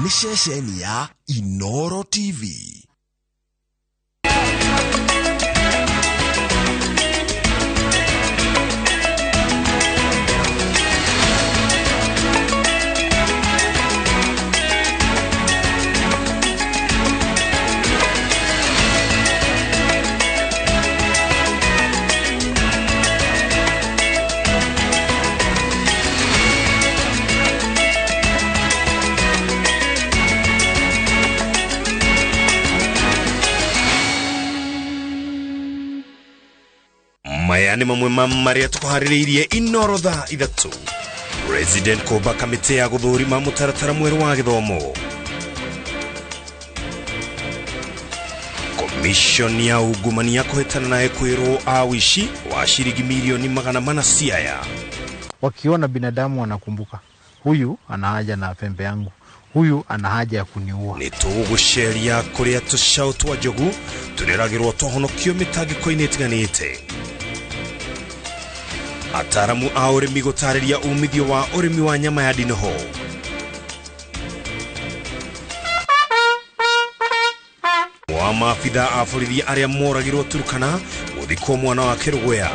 Nĩ ceceni ya Inoro TV. Maya nĩ mamwe ma marĩa tũkũharĩrĩirie Inoro thaa 3. President kũmba kamĩtĩ ya gũthũrima mũtaratara mwerũ wa gĩthomo. Commission ya ungumania kũhĩtana na ekwĩrwo a ũici wa ciringi milioni 400 Siaya. Wakiona binadamu wanakumbuka, huyu ana haja na pembe yangu, huyu ana haja ya kuniua. Nĩ tũgũgũceria kũrĩa tũcaũ twa njogu tũreragĩrwo twahonokio mĩtangĩko-inĩ ĩtiganĩte. Ataaramu a ũrĩmi gũtarĩria umithio wa ũrĩmi wa nyama ya ndinoho. Wa maabitha a borithi arĩa moragirwo Turkana gũthikwo mwana wa Kĩrũgũya.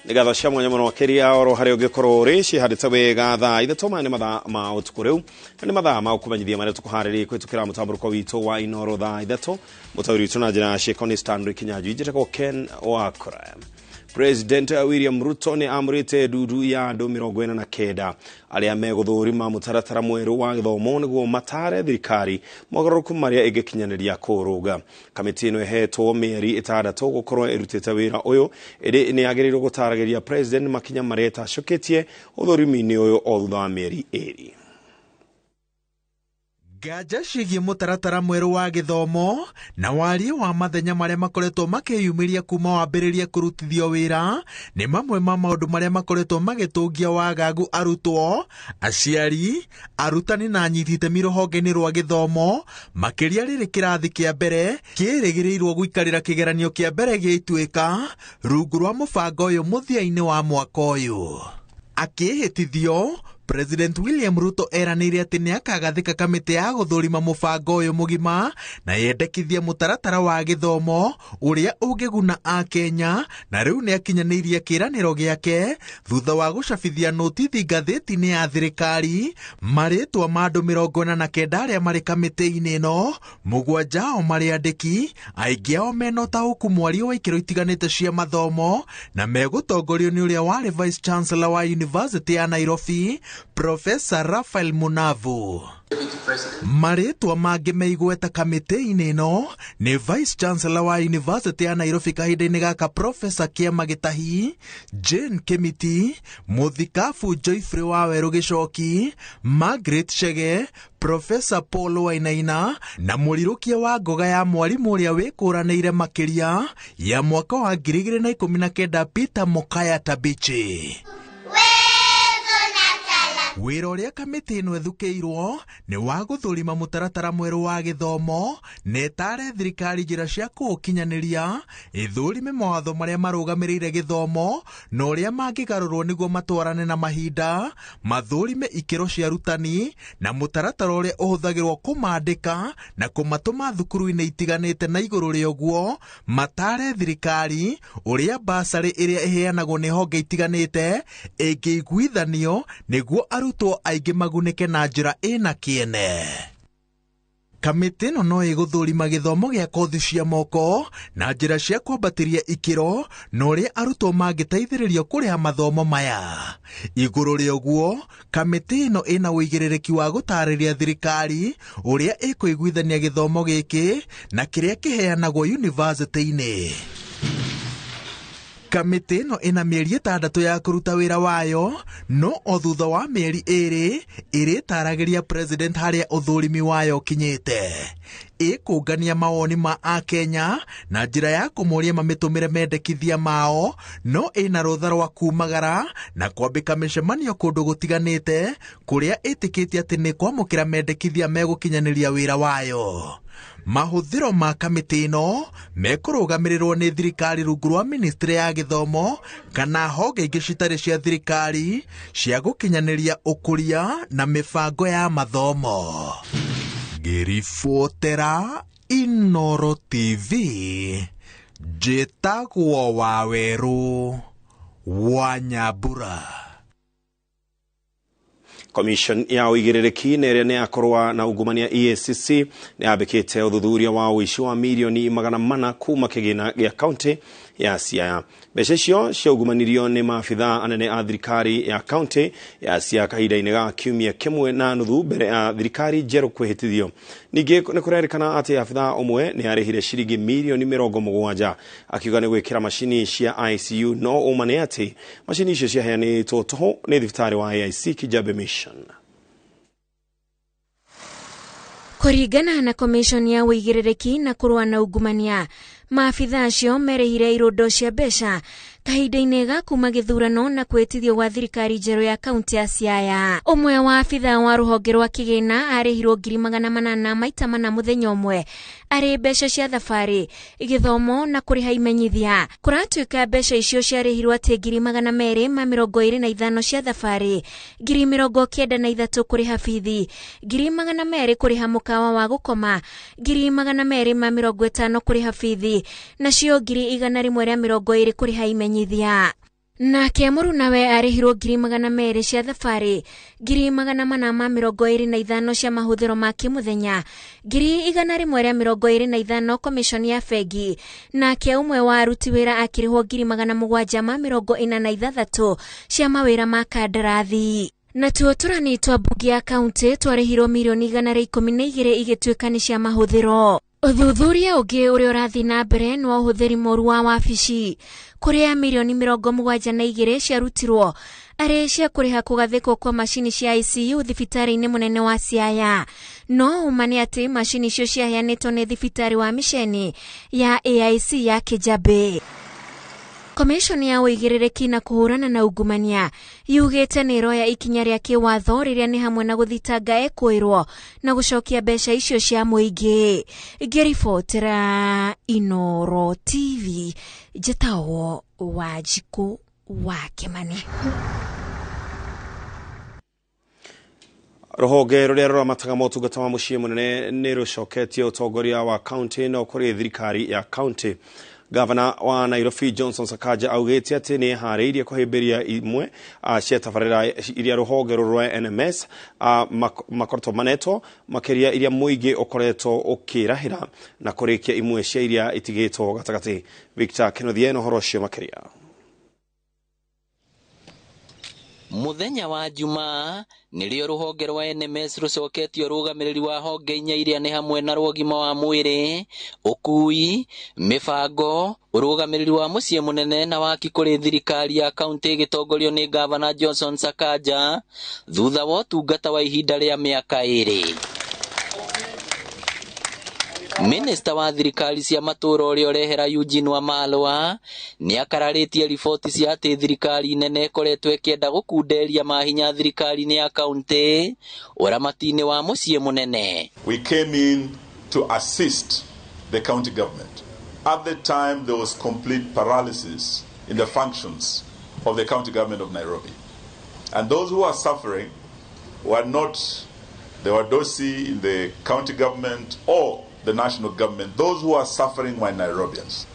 Nĩgatho cia mwanya mũno makĩria oro harĩa ũngĩkorwo ũrĩ cihandĩte wega thaa 3 maya nĩ mathaa ma ũtukũ rĩu na nĩ mathaa ma gũkũmenyithia marĩa tũkũharĩrĩria kũhĩtũkĩra mũtambũrũko witũ wa Inoro thaa 3. Mũtaũri witũ na njĩra ya ciĩko nĩ Stanley Kinyanjui, njĩtagwo Ken Wakora. President William Ruto nĩ amũrĩte ndundu ya andũ 49 arĩa megũthũrima mũtaratara mwerũ wa gĩthomo nĩguo matare thirikari mogarũrũku marĩa ĩngĩkinyanĩria kũrũnga. Kamĩtĩ ĩno ĩhetwo mĩeri 6 gũkorwo ĩrutĩte wĩra ũyũ, ĩndĩ nĩ yagĩrĩirwo gũtaragĩria president makinya marĩa ĩtacũkĩtie ũthũrimi-inĩ ũyũ o thutha wa mĩeri 2. Nganja ciĩgiĩ mũtaratara mwerũ wa gĩthomo na warie wa mathenya marĩa makoretwo makĩyumĩria kuma wambĩrĩria kũrutithio wĩra nĩ mamwe ma maũndũ marĩa makoretwo magĩtũngia wagagu arutwo, aciari, arutani na anyiti itemi rũhonge-inĩ rwa gĩthomo, makĩria rĩrĩ kĩrathi kĩa mbere kĩrĩgĩrĩirwo gũikarĩra kĩgeranio kĩa mbere gĩa Ituĩka rungu rwa mũbango ũyũ mũthia-inĩ wa mwaka ũyũ. Akĩhĩtithio, President William Ruto eranĩire atĩ nĩ akagathĩka kamĩtĩ ya gũthũrima mũbango ũyũ mũgima na yendekithie mũtaratara wa gĩthomo ũrĩa ũngĩguna Akenya, na rĩu nĩ akinyanĩirie kĩĩranĩro gĩake thutha wa gũcabithia notithi ngathĩti-inĩ ya thirikari marĩtwa ma andũ 49 arĩa marĩ kamĩtĩ-inĩ ĩno, 7 ao marĩ andĩki, aingĩ ao mena ũtaũku mwario wa ikĩro itiganĩte cia mathomo na megũtongorio nĩ ũrĩa warĩ Vice Chancellor wa University ya Nairobi, Professor Raphael Munavu. Marĩtwa mangĩ meigweta kamĩtĩ-inĩ ĩno nĩ Vice Chancellor wa University ya Nairobi kahinda-inĩ gaka Professor Kĩama Gĩtahi, Jane Kĩmiti, Mũthikabu Joyfrey Wawerũ Gĩcoki, Margaret Chege, Professor Paul Wainaina na mũrirũkia wa ngoga ya mwarimũ ũrĩa wĩkũranĩire makĩria ya mwaka wa 2019 Peter Mokaya Tabichi. Wĩra ũrĩa kamĩtĩ ĩno ĩthukĩirwo nĩ wa gũthũrima mũtaratara mwerũ wa gĩthomo na ĩtare thirikari njĩra cia kũũkinyanĩria, ĩthũrime mawatho marĩa marũgamĩrĩire gĩthomo na ũrĩa mangĩgarũrwo nĩguo matwarane na mahinda, mathũrime ikĩro cia arutani na mũtaratara ũrĩa ũhũthagĩrwo kũmandĩka na kũmatũma thukuru-inĩ itiganĩte, na igũrũ rĩa ũguo matare thirikari ũrĩa basarĩ ĩrĩa ĩheanagwo nĩ honge itiganĩte ĩngĩiguithanio nĩguo arutwo aingĩ magunĩke na njĩra ĩna kĩene. Kamĩtĩ ĩno no ĩgũthũrima gĩthomo gĩa kothi cia moko na njĩra cia kwambatĩria ikĩro na ũrĩa arutwo mangĩteithĩrĩrio kũrĩha mathomo maya. Igũrũ rĩa ũguo, kamĩtĩ ĩno ĩna ũigĩrĩrĩki wa gũtarĩria thirikari ũrĩa ĩkũiguithania gĩthomo gĩkĩ na kĩrĩa kĩheanagwo yunivasĩtĩ-inĩ. Kamĩtĩ ĩno ĩna mĩeri 6 ya kũruta wĩra wayo, no o thutha wa mĩeri 2 ĩrĩtaragĩria president harĩa ũthũrimi wayo ũkinyĩte. Ĩkũngania mawoni ma akenya na njĩra ya kũmoria mamĩtũmĩre mendekithia mao, no ĩna rũtha rwa kumagara na kwambĩka mĩcemanio kũndũ gũtiganĩte kũrĩa ĩtĩkĩtie atĩ nĩ kwamũkĩra mendekithia megũkinyanĩria wĩra wayo. Mahũthĩro ma kamĩtĩ ĩno mekũrũgamĩrĩrwo nĩ thirikari rungu rwa ministry ya gĩthomo kana honge ingĩ citarĩ cia thirikari cia gũkinyanĩria ũkũria na mĩbango ya mathomo. Ngĩribotera Inoro TV, njĩtagwo Wawerũ wa Nyambura. Commission ya ũigĩrĩrĩki na ĩrĩa nĩ ya kũrũa na ungumania EACC nĩ yambĩkĩte ũthuthuria wa ũici wa mirioni 400 kuma kĩgĩna gĩa kaunti ya Siaya. Mbeca icio ciaungumanirio nĩ maabithaa anene a thirikari ya kaunti ya Siaya kahinda-inĩ ga kiumia 1.5 mbere ya thirikari njerũ kwĩhĩtithio. Ningĩ nĩ kũrerĩkana atĩ abithaa ũmwe nĩ arĩhire ciringi mirioni 70 akiuga nĩ gwĩkĩra macini cia ICU, no ũma nĩ atĩ macini icio ciaheanĩtwo tũhũ nĩ thibitarĩ wa AIC Kijabe Mission. Kũringana na Commission ya ũigĩrĩrĩki na kũrũa na ungumania, maabithaa acio merĩhire irũndo cia mbeca kahinda-inĩ ga kuma gĩthurano na kwĩtithio gwa thirikari njerũ ya kaunti ya Siaya. Ũmwe wa abithaa wa rũhonge rwa kĩgĩna arĩhirwo 800,000 maita 4 mũthenya ũmwe arĩ mbeca cia thabarĩ, gĩthomo na kũrĩha imenyithia. Kũratuĩka mbeca icio ciarĩhirwo atĩ 225,000 cia thabarĩ, 93,000 kũrĩha bithi, 200,000 kũrĩha mũkawa wa gũkoma, 250,000 kũrĩha bithi, nacio 120,000 kũrĩha imenyithia. Nake mũrunawe arĩhirwo 200,000 cia thabarĩ, 425 cia mahũthĩro ma kĩmũthenya, 125 commission ya bengi, nake ũmwe wa aruti wĩra akĩrĩhwo 746 cia mawĩra ma kandarathi. Natuo tũrani twa mbunge ya kaunti twarĩhirwo mirioni 112 igĩtuĩka nĩ cia mahũthĩro. Ũthuthuria ũngĩ ũrĩa ũrathiĩ na mbere nĩ wa ũhũthĩri mũru wa wabici, kũrĩa mirioni 72 ciarutirwo arĩ cia kũrĩha kũgathĩkwo kwa macini cia ICU thibitarĩ-inĩ mũnene wa Siaya. No ũma nĩ atĩ macini icio ciaheanĩtwo nĩ thibitarĩ wa miceni ya AIC ya Kijabe. Commission ya ũigĩrĩrĩki na kũhũrana na ungumania yugĩte nĩ ĩroya ikinya rĩa kĩwatho rĩrĩa nĩ hamwe na gũthitanga ekũĩrwo na gũcokia mbeca icio cia mũingĩ. Ngĩribotera Inoro TV, njĩtagwo Wanjikũ wa Kĩmani. Rũhonge rũrĩa rũramataga motungata wa mũciĩ mũnene nĩ rũcoketie ũtongoria wa kaunti no kũrĩ thirikari ya kaunti. Gavana wa Nairobi Johnson Sakaja augĩte atĩ nĩ eharĩirie kũhĩmbĩria imwe cia tabarĩra iria rũhonge rũrũ rwa NMS makoretwo manetwo, makĩria iria mũingĩ ũkoretwo ũkĩrahĩra na kũrĩkia imwe cia iria itigĩtwo gatagatĩ. Victor Kenothie na ũhoro ũcio makĩria. Mũthenya wa Jumaa nĩrĩo rũhonge rwa NMS rũcoketio ũrũgamĩrĩri wa honge inya iria nĩ hamwe na rwa ũgima wa mwĩrĩ, ũkui, mĩbango, ũrũgamĩrĩri wa mũciĩ mũnene na waki kũrĩ thirikari ya kaunti ĩgĩtongorio nĩ Gavana Johnson Sakaja thutha wa ũtungata wa ihinda rĩa mĩaka 2. Minista wa thirikari cia matũũra ũrĩa ũrehera Eugene Wamalwa nĩ akararĩtie riboti cia atĩ thirikari nene ĩkoretwo ĩkĩenda gũkunderia mahinya thirikari-inĩ ya kaunti ũramati-inĩ wa mũciĩ mũnene. We came in to assist the county government. At the time there was complete paralysis in the functions of the county government of Nairobi. And those who are suffering were not the Wadosi in the county government or the national government. Those who are suffering were Nairobians.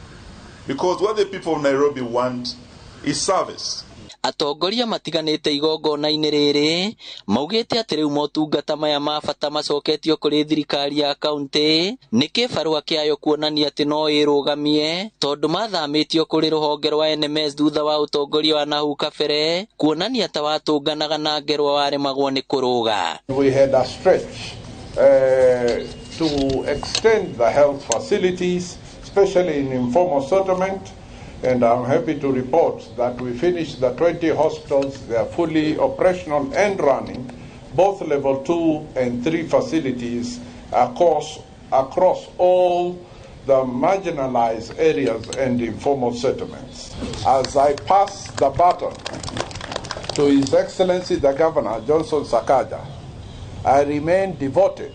Because what the people of Nairobi want is service. Atongoria matiganĩte igongona-inĩ rĩrĩ maugĩte atĩ rĩu motungata maya ma bata macoketio kũrĩ thirikari ya kaunti nĩ kĩbarũa kĩayo kuonania atĩ no ĩrũgamie tondũ mathamĩtio kũrĩ rũhonge rwa NMS thutha wa ũtongoria wa nahau kabere kuonania ta watũnganaga na ngerwa waremagwo nĩ kũrũga. We had a stretch to extend the health facilities, especially in informal settlement. And I'm happy to report that we finished the 20 hospitals. They are fully operational and running, both level 2 and 3 facilities across all the marginalized areas and informal settlements. As I pass the baton to His Excellency the Governor, Johnson Sakaja, I remain devoted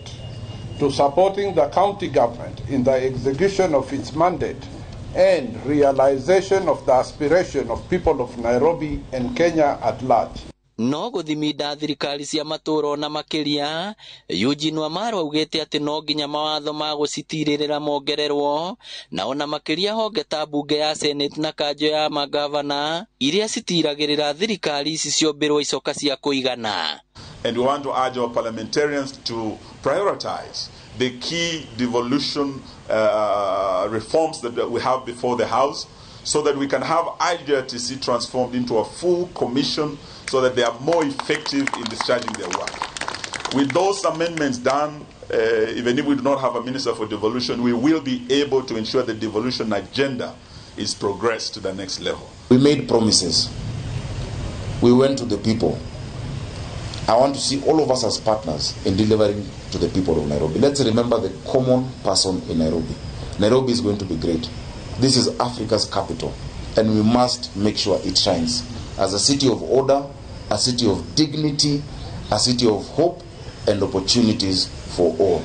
to supporting the county government in the execution of its mandate and realization of the aspiration of people of Nairobi and Kenya at large. No guthiminda thirikari cia matũũra na makĩria, Eugene Wamalwa augĩte atĩ no nginya mawatho ma gũcitirĩrĩra mongererwo na ona makĩria honge ta mbunge ya Senate na kanjo ya magavana iria citiragĩrĩra thirikari ici ciombĩrwo icoka cia kũigana. And we want to urge our parliamentarians to prioritize the key devolution reforms that we have before the House, so that we can have IGRTC transformed into a full commission so that they are more effective in discharging their work. With those amendments done, even if we do not have a minister for devolution, we will be able to ensure the devolution agenda is progressed to the next level. We made promises. We went to the people. I want to see all of us as partners in delivering to the people of Nairobi. Let's remember the common person in Nairobi. Nairobi is going to be great. This is Africa's capital, and we must make sure it shines as a city of order, a city of dignity, a city of hope and opportunities for all.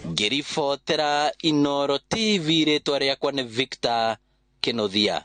Ngĩribotera Inooro TV, rĩtwa rĩakwa nĩ Victor Kĩnuthia.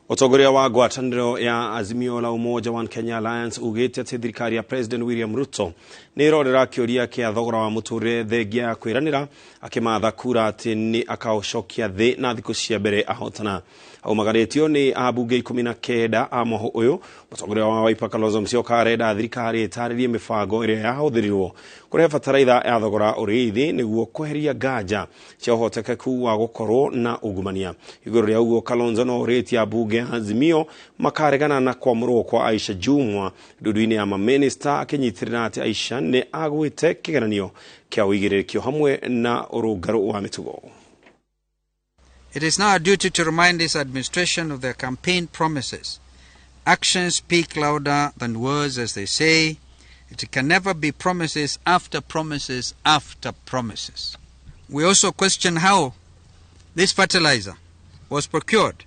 Ũtongoria wa ngwatanĩro ya Azimio la Umoja One Kenya Alliance ugĩte atĩ thirikari ya President William Ruto nĩ ĩrorera kĩũria kĩa thogora wa mũtũrĩre thengia ya kwĩranĩra akĩmatha kura atĩ nĩ akaũcokia thĩ na thikũ cia mbere ahotana. Aumagarĩtio nĩ ambunge 19 a mũhũ ũyũ. Mũtongoria wa Wiper Kalonzo Musyoka arenda thirikari ĩtarĩrie mĩbango ĩrĩa yahũthĩrirwo kũrehe bataraitha ya thogora ũrĩ thĩ nĩguo kweheria nganja cia ũhotekeku wa gũkorwo na ungumania. Igũrũ rĩa ũguo, Kalonzo no ũrĩtie ambunge a Azimio makaregana na kwamũrwo kwa Aisha Jumwa ndundu-inĩ ya mamĩnĩsta, akĩnyitĩrĩra atĩ Aisha nĩ agwĩte kĩgeranio kĩa ũigĩrĩrĩkio hamwe na ũrũngarũ wa mĩtugo. It is now our duty to remind this administration of their campaign promises. Actions speak louder than words, as they say. It can never be promises after promises after promises. We also question how this fertilizer was procured,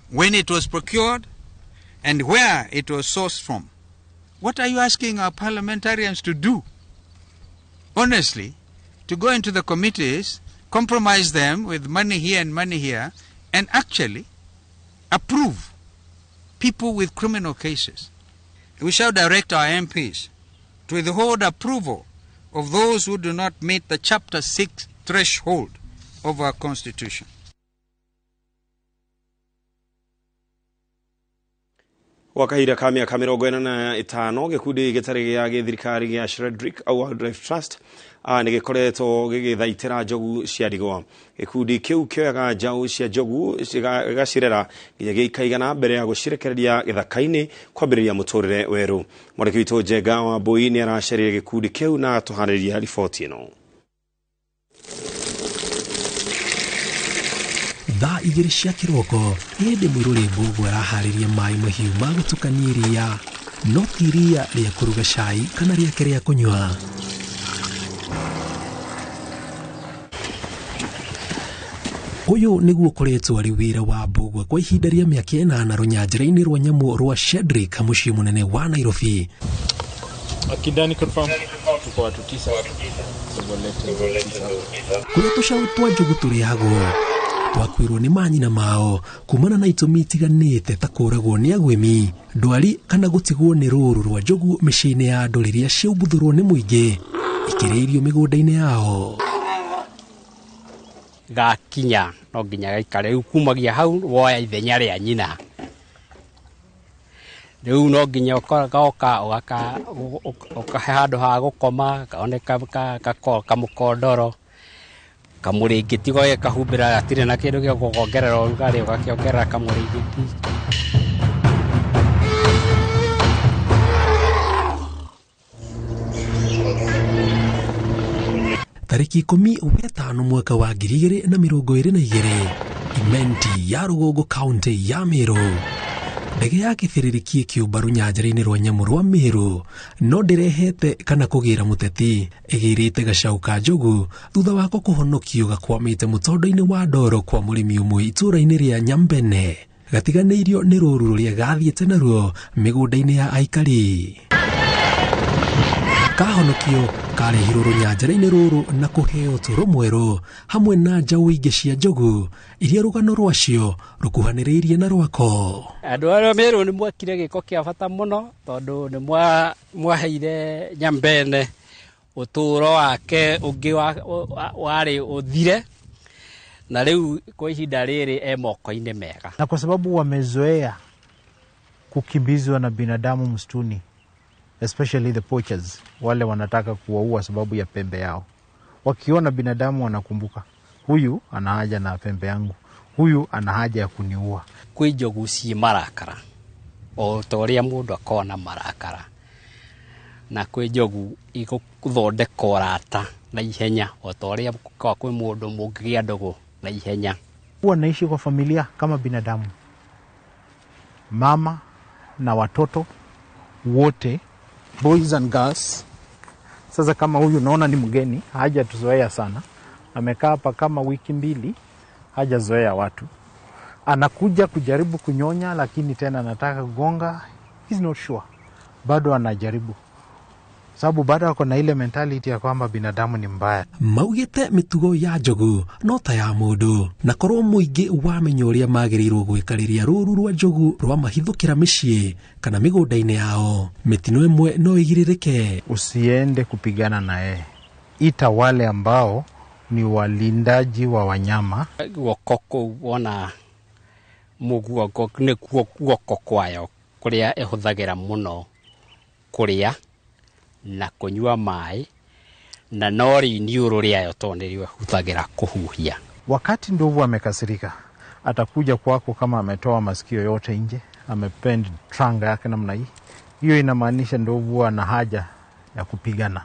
when it was procured, and where it was sourced from. What are you asking our parliamentarians to do? Honestly, to go into the committees, compromise them with money here and money here, and actually approve people with criminal cases. We shall direct our MPs to withhold approval of those who do not meet the Chapter 6 threshold of our Constitution. Gwa kahinda ka mĩaka 45 gĩkundi gĩtarĩ gĩa gĩthirikari gĩa Shredrick Wildlife Trust nĩ gĩkoretwo gĩgĩthaitĩra njogu cia ndigwa. Gĩkundi kĩu kĩoyaga njaũ cia njogu gĩgacirera nginya gĩikaigana mbere ya gũcirekereria gĩthaka-inĩ kwambĩrĩria mũtũrĩre werũ. Mwandĩki witũ Njenga wa Mbui nĩ aracerire gĩkundi kĩu na atũharĩria riboti ĩno. Thaa 2 cia kĩroko hĩndĩ mũirũrĩ Mbũgũ araharĩria maĩ mahiũ ma gũtukania iria, no ti iria rĩa kũruga cai kana rĩake rĩa kũnyua. Ũyũ nĩguo ũkoretwo arĩ wĩra wa Mbũgũ kwa ihinda rĩa mĩaka 8 rũnyanjara-inĩ rwa nyamũ rwa Shedrick mũciĩ mũnene wa Nairobi. Akidani confirm tuko watu 9. Kũrĩa tũcaũ twa njogu tũrĩagwo twakuirwo nĩ manyina mao kumana na itũmi itiganĩte ta kũragwo nĩ agwĩmi, ndwari kana gũtigwo nĩ rũũru rwa njogu mĩciĩ-inĩ ya andũ rĩrĩa ciaumbuthũrwo nĩ mũingĩ ikĩrĩirio mĩgũnda-inĩ yao. Gakinya no nginya gaikare rĩu kumagia hau woya ithenya rĩa nyina, rĩu no nginya goka ũkahe handũ ha gũkoma kaoneka kamũkondoro kamũrĩngĩti goe kahumbĩra gatirĩ na kĩndũ gĩa gũkongerera ũrugarĩ ũgakĩongerera kamũrĩngĩti. Tarĩki 15 mwaka wa 2022 Imenti ya Rũgongo kaunti ya Meru. Ndege ya kĩbĩrĩrĩki ĩkĩũmba rũnyanjara-inĩ rwa nyamũ rwa Meru no ndĩrehete kana kũgĩra mũteti, ĩgĩrĩte gacau ka njogu thutha wako kũhonokio gakwamĩte mũtondo-inĩ wa ndoro kwa mũrĩmi ũmwe itũũra-inĩ rĩa Nyambene. Gatiganĩirio nĩ rũru rũrĩa gathiĩte naruo mĩgũnda-inĩ ya aikari. Kahonokio karehirwo rũnyanjara-inĩ rũrũ na kũheo tũrũ mwerũ hamwe na njaũ ingĩ cia njogu iria rũgano rwacio rũkuhanĩrĩirie na rwako. Andũ arĩa Meru nĩ mwekire gĩko kĩa bata mũno tondũ nĩ mwaheire Nyambene ũtũũro wake ũngĩ warĩ ũthire, na rĩu kwa ihinda rĩrĩ e moko-inĩ mega. Na kwa sababu wamezoea kukimbizwa na binadamu msituni, especially the poachers, wale wanataka kuwaua sababu ya pembe yao. Wakiona binadamu wanakumbuka, huyu ana haja na pembe yangu, huyu ana haja ya kuniua. Kwĩ njogu ciĩ marakara o ta ũrĩa mũndũ akoragwo na marakara, na kwĩ njogu igũthondeka ũrata na ihenya o ta ũrĩa gũkoragwo kwĩ mũndũ mũngĩgĩa ndũgũ na ihenya. Huwa naishi kwa familia kama binadamu, mama na watoto wote, boys and girls. Sasa kama huyu naona ni mgeni, hajatuzoea sana, amekaa hapa kama wiki 2, hajazoea watu. Anakuja kujaribu kunyonya, lakini tena anataka kugonga. He's not sure, bado anajaribu, sababu bado ako na ile mentality ya kwamba binadamu ni mbaya. Maugite mitugo ya njogu no ta ya mũndũ, na korwo mũingĩ wamenya ũrĩa magĩrĩirwo gwĩka rĩrĩa rũru rwa njogu rwamahithũkĩra mĩciĩ kana mĩgũnda-inĩ yao, mĩtino ĩmwe no ĩgirĩrĩke. Usiende kupigana na yeye, ita wale ambao ni walindaji wa wanyama. Guoko kũu wona mũguongo nĩkuo guoko kwayo kũrĩa ĩhũthagĩra mũno kũrĩa na kũnyua maĩ, na no rĩiniũrũ rĩayo tondũ nĩrĩo ĩhũthagĩra kũhuhia. Wakati ndovu amekasirika, atakuja kwako kama ametoa masikio yote nje, amepend tranga yake namna hii. Hiyo inamaanisha ndovu ana haja ya kupigana.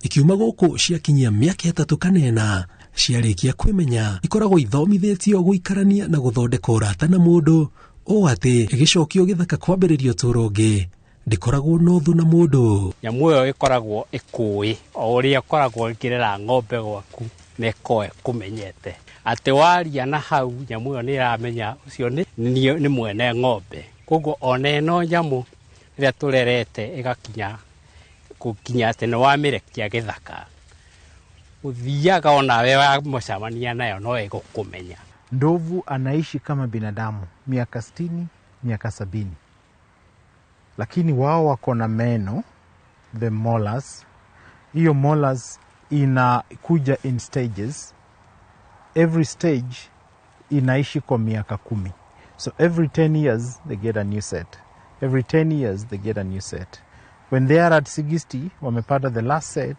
Ikiuma gũkũ ciakinyia mĩaka 3 kana 4, ciarĩkia kwĩmenya ikoragwo ithomithĩtio gũikarania na gũthondeka ũrata na mũndũ, ũũ atĩ ĩgĩcokio gĩthaka kwambĩrĩria ũtũũro ũngĩ ndĩkoragwo na ũthũ na mũndũ. Nyamũ ĩyo ĩkoragwo ĩkũĩ o ũrĩa ĩkoragwo ĩkĩrera ng'ombe gwaku, na ĩkoragwo ĩkũmenyete atĩ waria na hau nyamũ ĩyo nĩ ĩramenya ũcio nĩ mwene ng'ombe. Koguo ona ĩno nyamũ ĩrĩa tũrerete ĩgakinya gũkinya atĩ nĩ wamĩrekia gĩthaka, ũthiaga onawe wamũcemania nayo no ĩgũkũmenya. Ndovu anaishi kama binadamu miaka 60, miaka 70, lakini wao wako na meno, the molars. Hiyo molars inakuja in stages. Every stage inaishi kwa miaka 10. So every 10 years they get a new set. Every 10 years they get a new set. When they are at 60, wamepata the last set.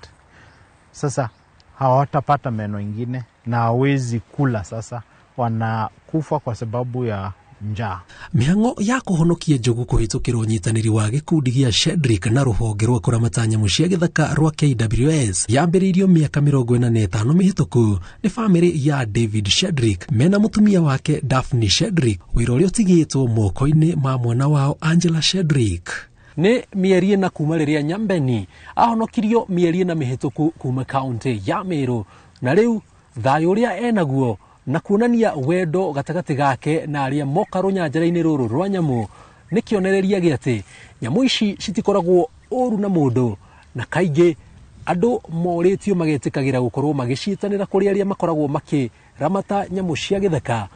Sasa hawatapata meno ingine na hawezi kula, sasa wanakufa kwa sababu ya njaa. Mĩhang'o ya kũhonokia njogu kũhĩtũkĩra ũnyitanĩri wa gĩkundi gĩa Shedrick na rũhonge rwa kũramata nyamũ cia gĩthaka rwa KWS yambĩrĩirio mĩaka 45 mĩhĩtũku nĩ bamĩrĩ ya David Shedrick mena mũtumia wake Daphne Shedrick, wĩra ũrĩa ũtigĩtwo moko-inĩ ma mwana wao Angela Shedrick. Nĩ mĩeri 4 kuma rĩrĩa Nyambeni ahonokirio mĩeri 4 mĩhĩtũku kuma kaunti ya Meru, na rĩu thayũ ũrĩa enaguo na kuonania wendo gatagatĩ gake na arĩa moka rũnyanjara-inĩ rũrũ rwa nyamũ nĩ kĩonereria gĩa atĩ nyamũ ici citikoragwo ũru na mũndũ, na kaingĩ andũ morĩtio magetĩkagĩra gũkorwo magĩciĩtanĩra kũrĩ arĩa makoragwo makĩramata nyamũ cia gĩthaka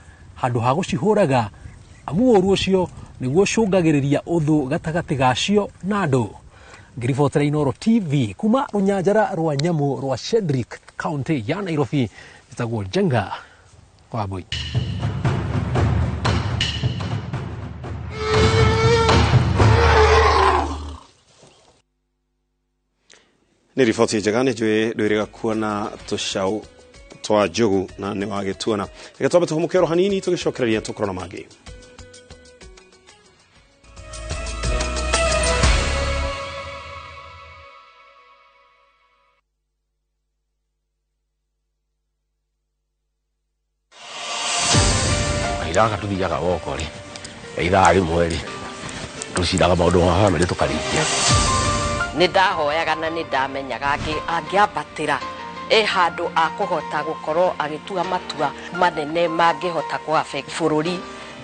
handũ ha gũcihũraga, amu ũru ũcio nĩguo ũcũngagĩrĩria ũthũ gatagatĩ gacio na andũ. Ngĩribotera Inooro TV kuma rũnyanjara rwa nyamũ rwa Shedrick kaunti ya Nairobi, njĩtagwo Njenga Wambui. Nĩ riboti njega, nĩ njũĩ ndwĩrĩga kuona tũcaũ twa njogu na nĩ wagĩtuona. Reke twambe tũhũmũke oro hanini tũgĩcokereria tũkorwo na mangĩ. Kahinda gaka tũthiaga woko rĩ, ithaa rĩmwe rĩ, tũciraga maũndũ ma bamĩrĩ tũkarĩkia. Nĩ ndahoyaga na nĩ ndamenyaga angĩambatĩra e handũ akũhota gũkorwo agĩtua matua manene mangĩhota kũ affect bũrũri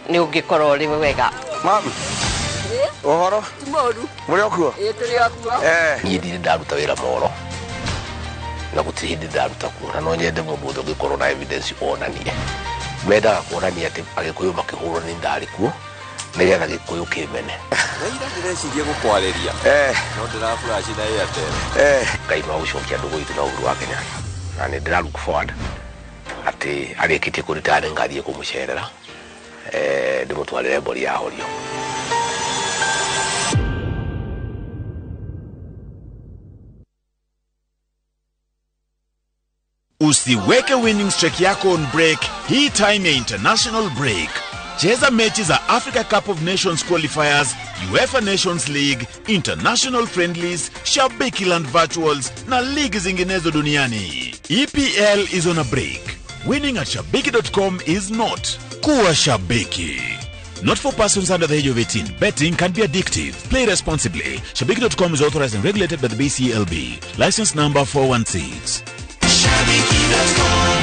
nĩ ũngĩkorwo ũrĩ wega. Mami, ũhoro? Ti mũru. Mũrĩ o kuo? Ĩĩ tũrĩ o kuo. Niĩ ndirĩ ndaruta wĩra moro na gũtirĩ hĩndĩ ndaruta kuo, na no nyende mũndũ wothe ũngĩkorwo na evidence onanie. Mendaga kuonania atĩ Agĩkũyũ makĩhũrwo nĩ ndarĩ kuo nĩgetha Gĩkũyũ kĩmene. Ira ndĩreciria gũkwarĩria no ndĩra flash na Airtel. Ngai no agũcokia ndũgũ itũ na Uhuru wa Kenyatta, na nĩ ndĩra look forward atĩ arĩkĩtie kũritaya nĩ ngathiĩ kũmũcerera, ndĩmũtwarĩre mbũri ya horio. Usiweke winning streak yako on break hii time ya international break. Cheza mechi za Africa Cup of Nations qualifiers, UEFA Nations League, international friendlies, Shabiki Land virtuals na ligi zinginezo duniani. EPL is on a break. Winning at shabiki.com is not. Kuwa shabiki. Not for persons under the age of 18. Betting can be addictive. Play responsibly. Shabiki.com is authorized and regulated by the BCLB. License number 416. Shabiki.com.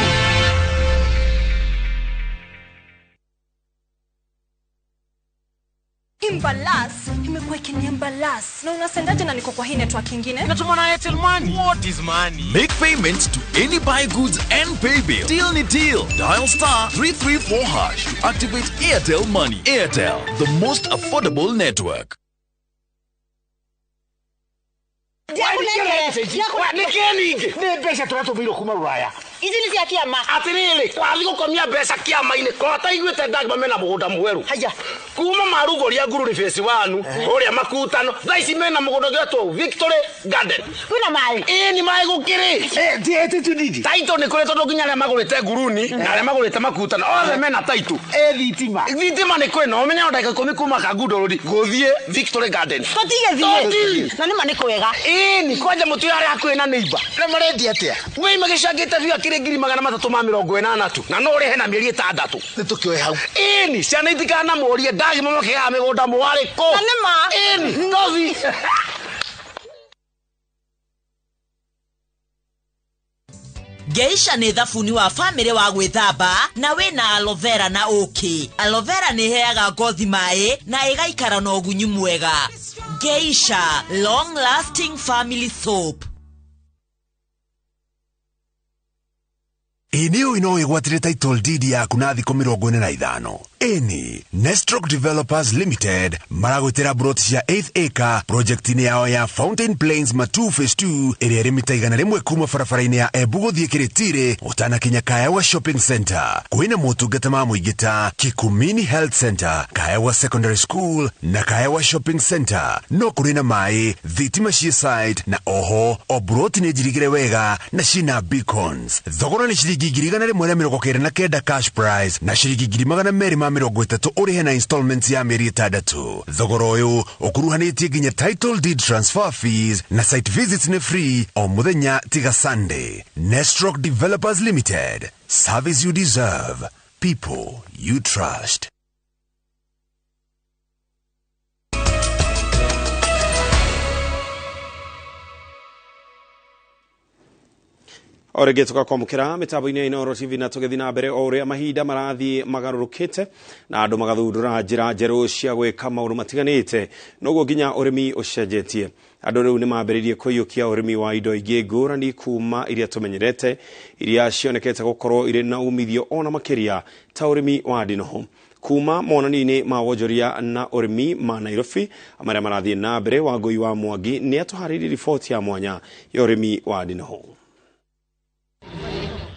Imbalas imekuwa ikiniembalas. Na unasendaje na niko kwa hii network ingine? Natuma na Airtel Money. What is money? Make payments to any buy goods and pay bill. Deal ni deal. Dial star 334 hash to activate Airtel Money. Airtel, the most affordable network. Nĩ mbeca tũratũmĩirwo kuma rũraya. Ici nĩ cia kĩama. Atĩrĩrĩ, wathiĩ gũkomia mbeca kĩama-inĩ ko ataiguĩte ndagima mena mũgũnda mwerũ. Haya. Kuma marugũria Ngururi phase 1 kũrĩa Makutano, thaa ici mena mũgũnda ũngĩtwo Victory Garden. Kwĩna maĩ? Ĩĩ nĩ maĩ gũkĩrĩ. Title nĩ kũrĩ tondũ nginya arĩa magũrĩte Nguruni na arĩa magũrĩte Makutano othe mena title. Thitima. Thitima nĩ kwĩ na ũmenye o ndagĩka 10 kuma Kangundo Road gũthiĩ Victory Garden. Tũtige thiĩ. Na nĩma nĩ kwega. Ĩĩ nĩ kwanja mũtwĩra arĩa hakuhĩ na neighbor. Na marendia atĩa? Wĩ magĩcangĩte biũ akĩrĩ 380,000 tu na no ũrĩhe na mĩeri 6. Nĩ tũkĩoe hau. Ĩni ciana itikanamũrie ndagima makĩgaga mĩgũnda mwarĩ kũ. Na nĩma. Ĩni ngothi. Geisha nĩ thabuni wa famĩlĩ wa gwĩthamba na wĩna aloe vera na ũkĩ. Aloe vera nĩ ĩheaga ngothi maĩ na ĩgaikara na ũgunyu mwega. Geisha long lasting family soap. Ĩ nĩ ũĩ no wĩgwatĩre title deed yaku na thikũ 45. Ĩni Nestrock Developers Limited maragwĩtĩra broti cia 8th acre project-inĩ yao ya Fountain Plains Matu Phase 2 ĩrĩa ĩrĩ mita 101 kuma barabara-inĩ ya Embu gũthiĩ Kĩrĩtĩrĩ ũtanakinya Kaewa Shopping Center. Kwĩna motungata ma mũingĩ ta Kikumini Health Center, Kaewa Secondary School na Kaewa Shopping Center. No kũrĩ na maĩ, thitima ciĩ site na oho o broti nĩ njirigĩre wega na ciĩna beacons. Thogora nĩ ciringi 1,199 cash price na ciringi 230,000 ũrĩhe na installments ya mĩeri 6. Thogora ũyũ ũkuruhanĩtie nginya title deed transfer fees na site visits nĩ free o mũthenya tiga Sunday. Nestrock Developers Limited, service you deserve, people you trust. O rĩngĩ tũgakwamũkĩra mĩtambo-inĩ ya Inooro TV na tũgĩthiĩ na mbere o ũrĩa mahinda marathiĩ magarũrũkĩte na andũ magathundũra njĩra njerũ cia gwĩka maũndũ matiganĩte, noguo nginya ũrĩmi ũcenjetie. Andũ rĩu nĩ mambĩrĩirie kũiyũkia ũrĩmi wa indo ingĩ ngũrani kuma iria tũmenyerete, iria cionekete gũkorwo irĩ na umithio ona makĩria ta ũrĩmi wa ndinoho. Kuma monanio-inĩ ma wonjoria na ũrĩmi ma Nairobi marĩa marathiĩ na mbere, Wangũi wa Mwangi nĩ atũharĩirie riboti ya mwanya ya ũrĩmi wa ndinoho.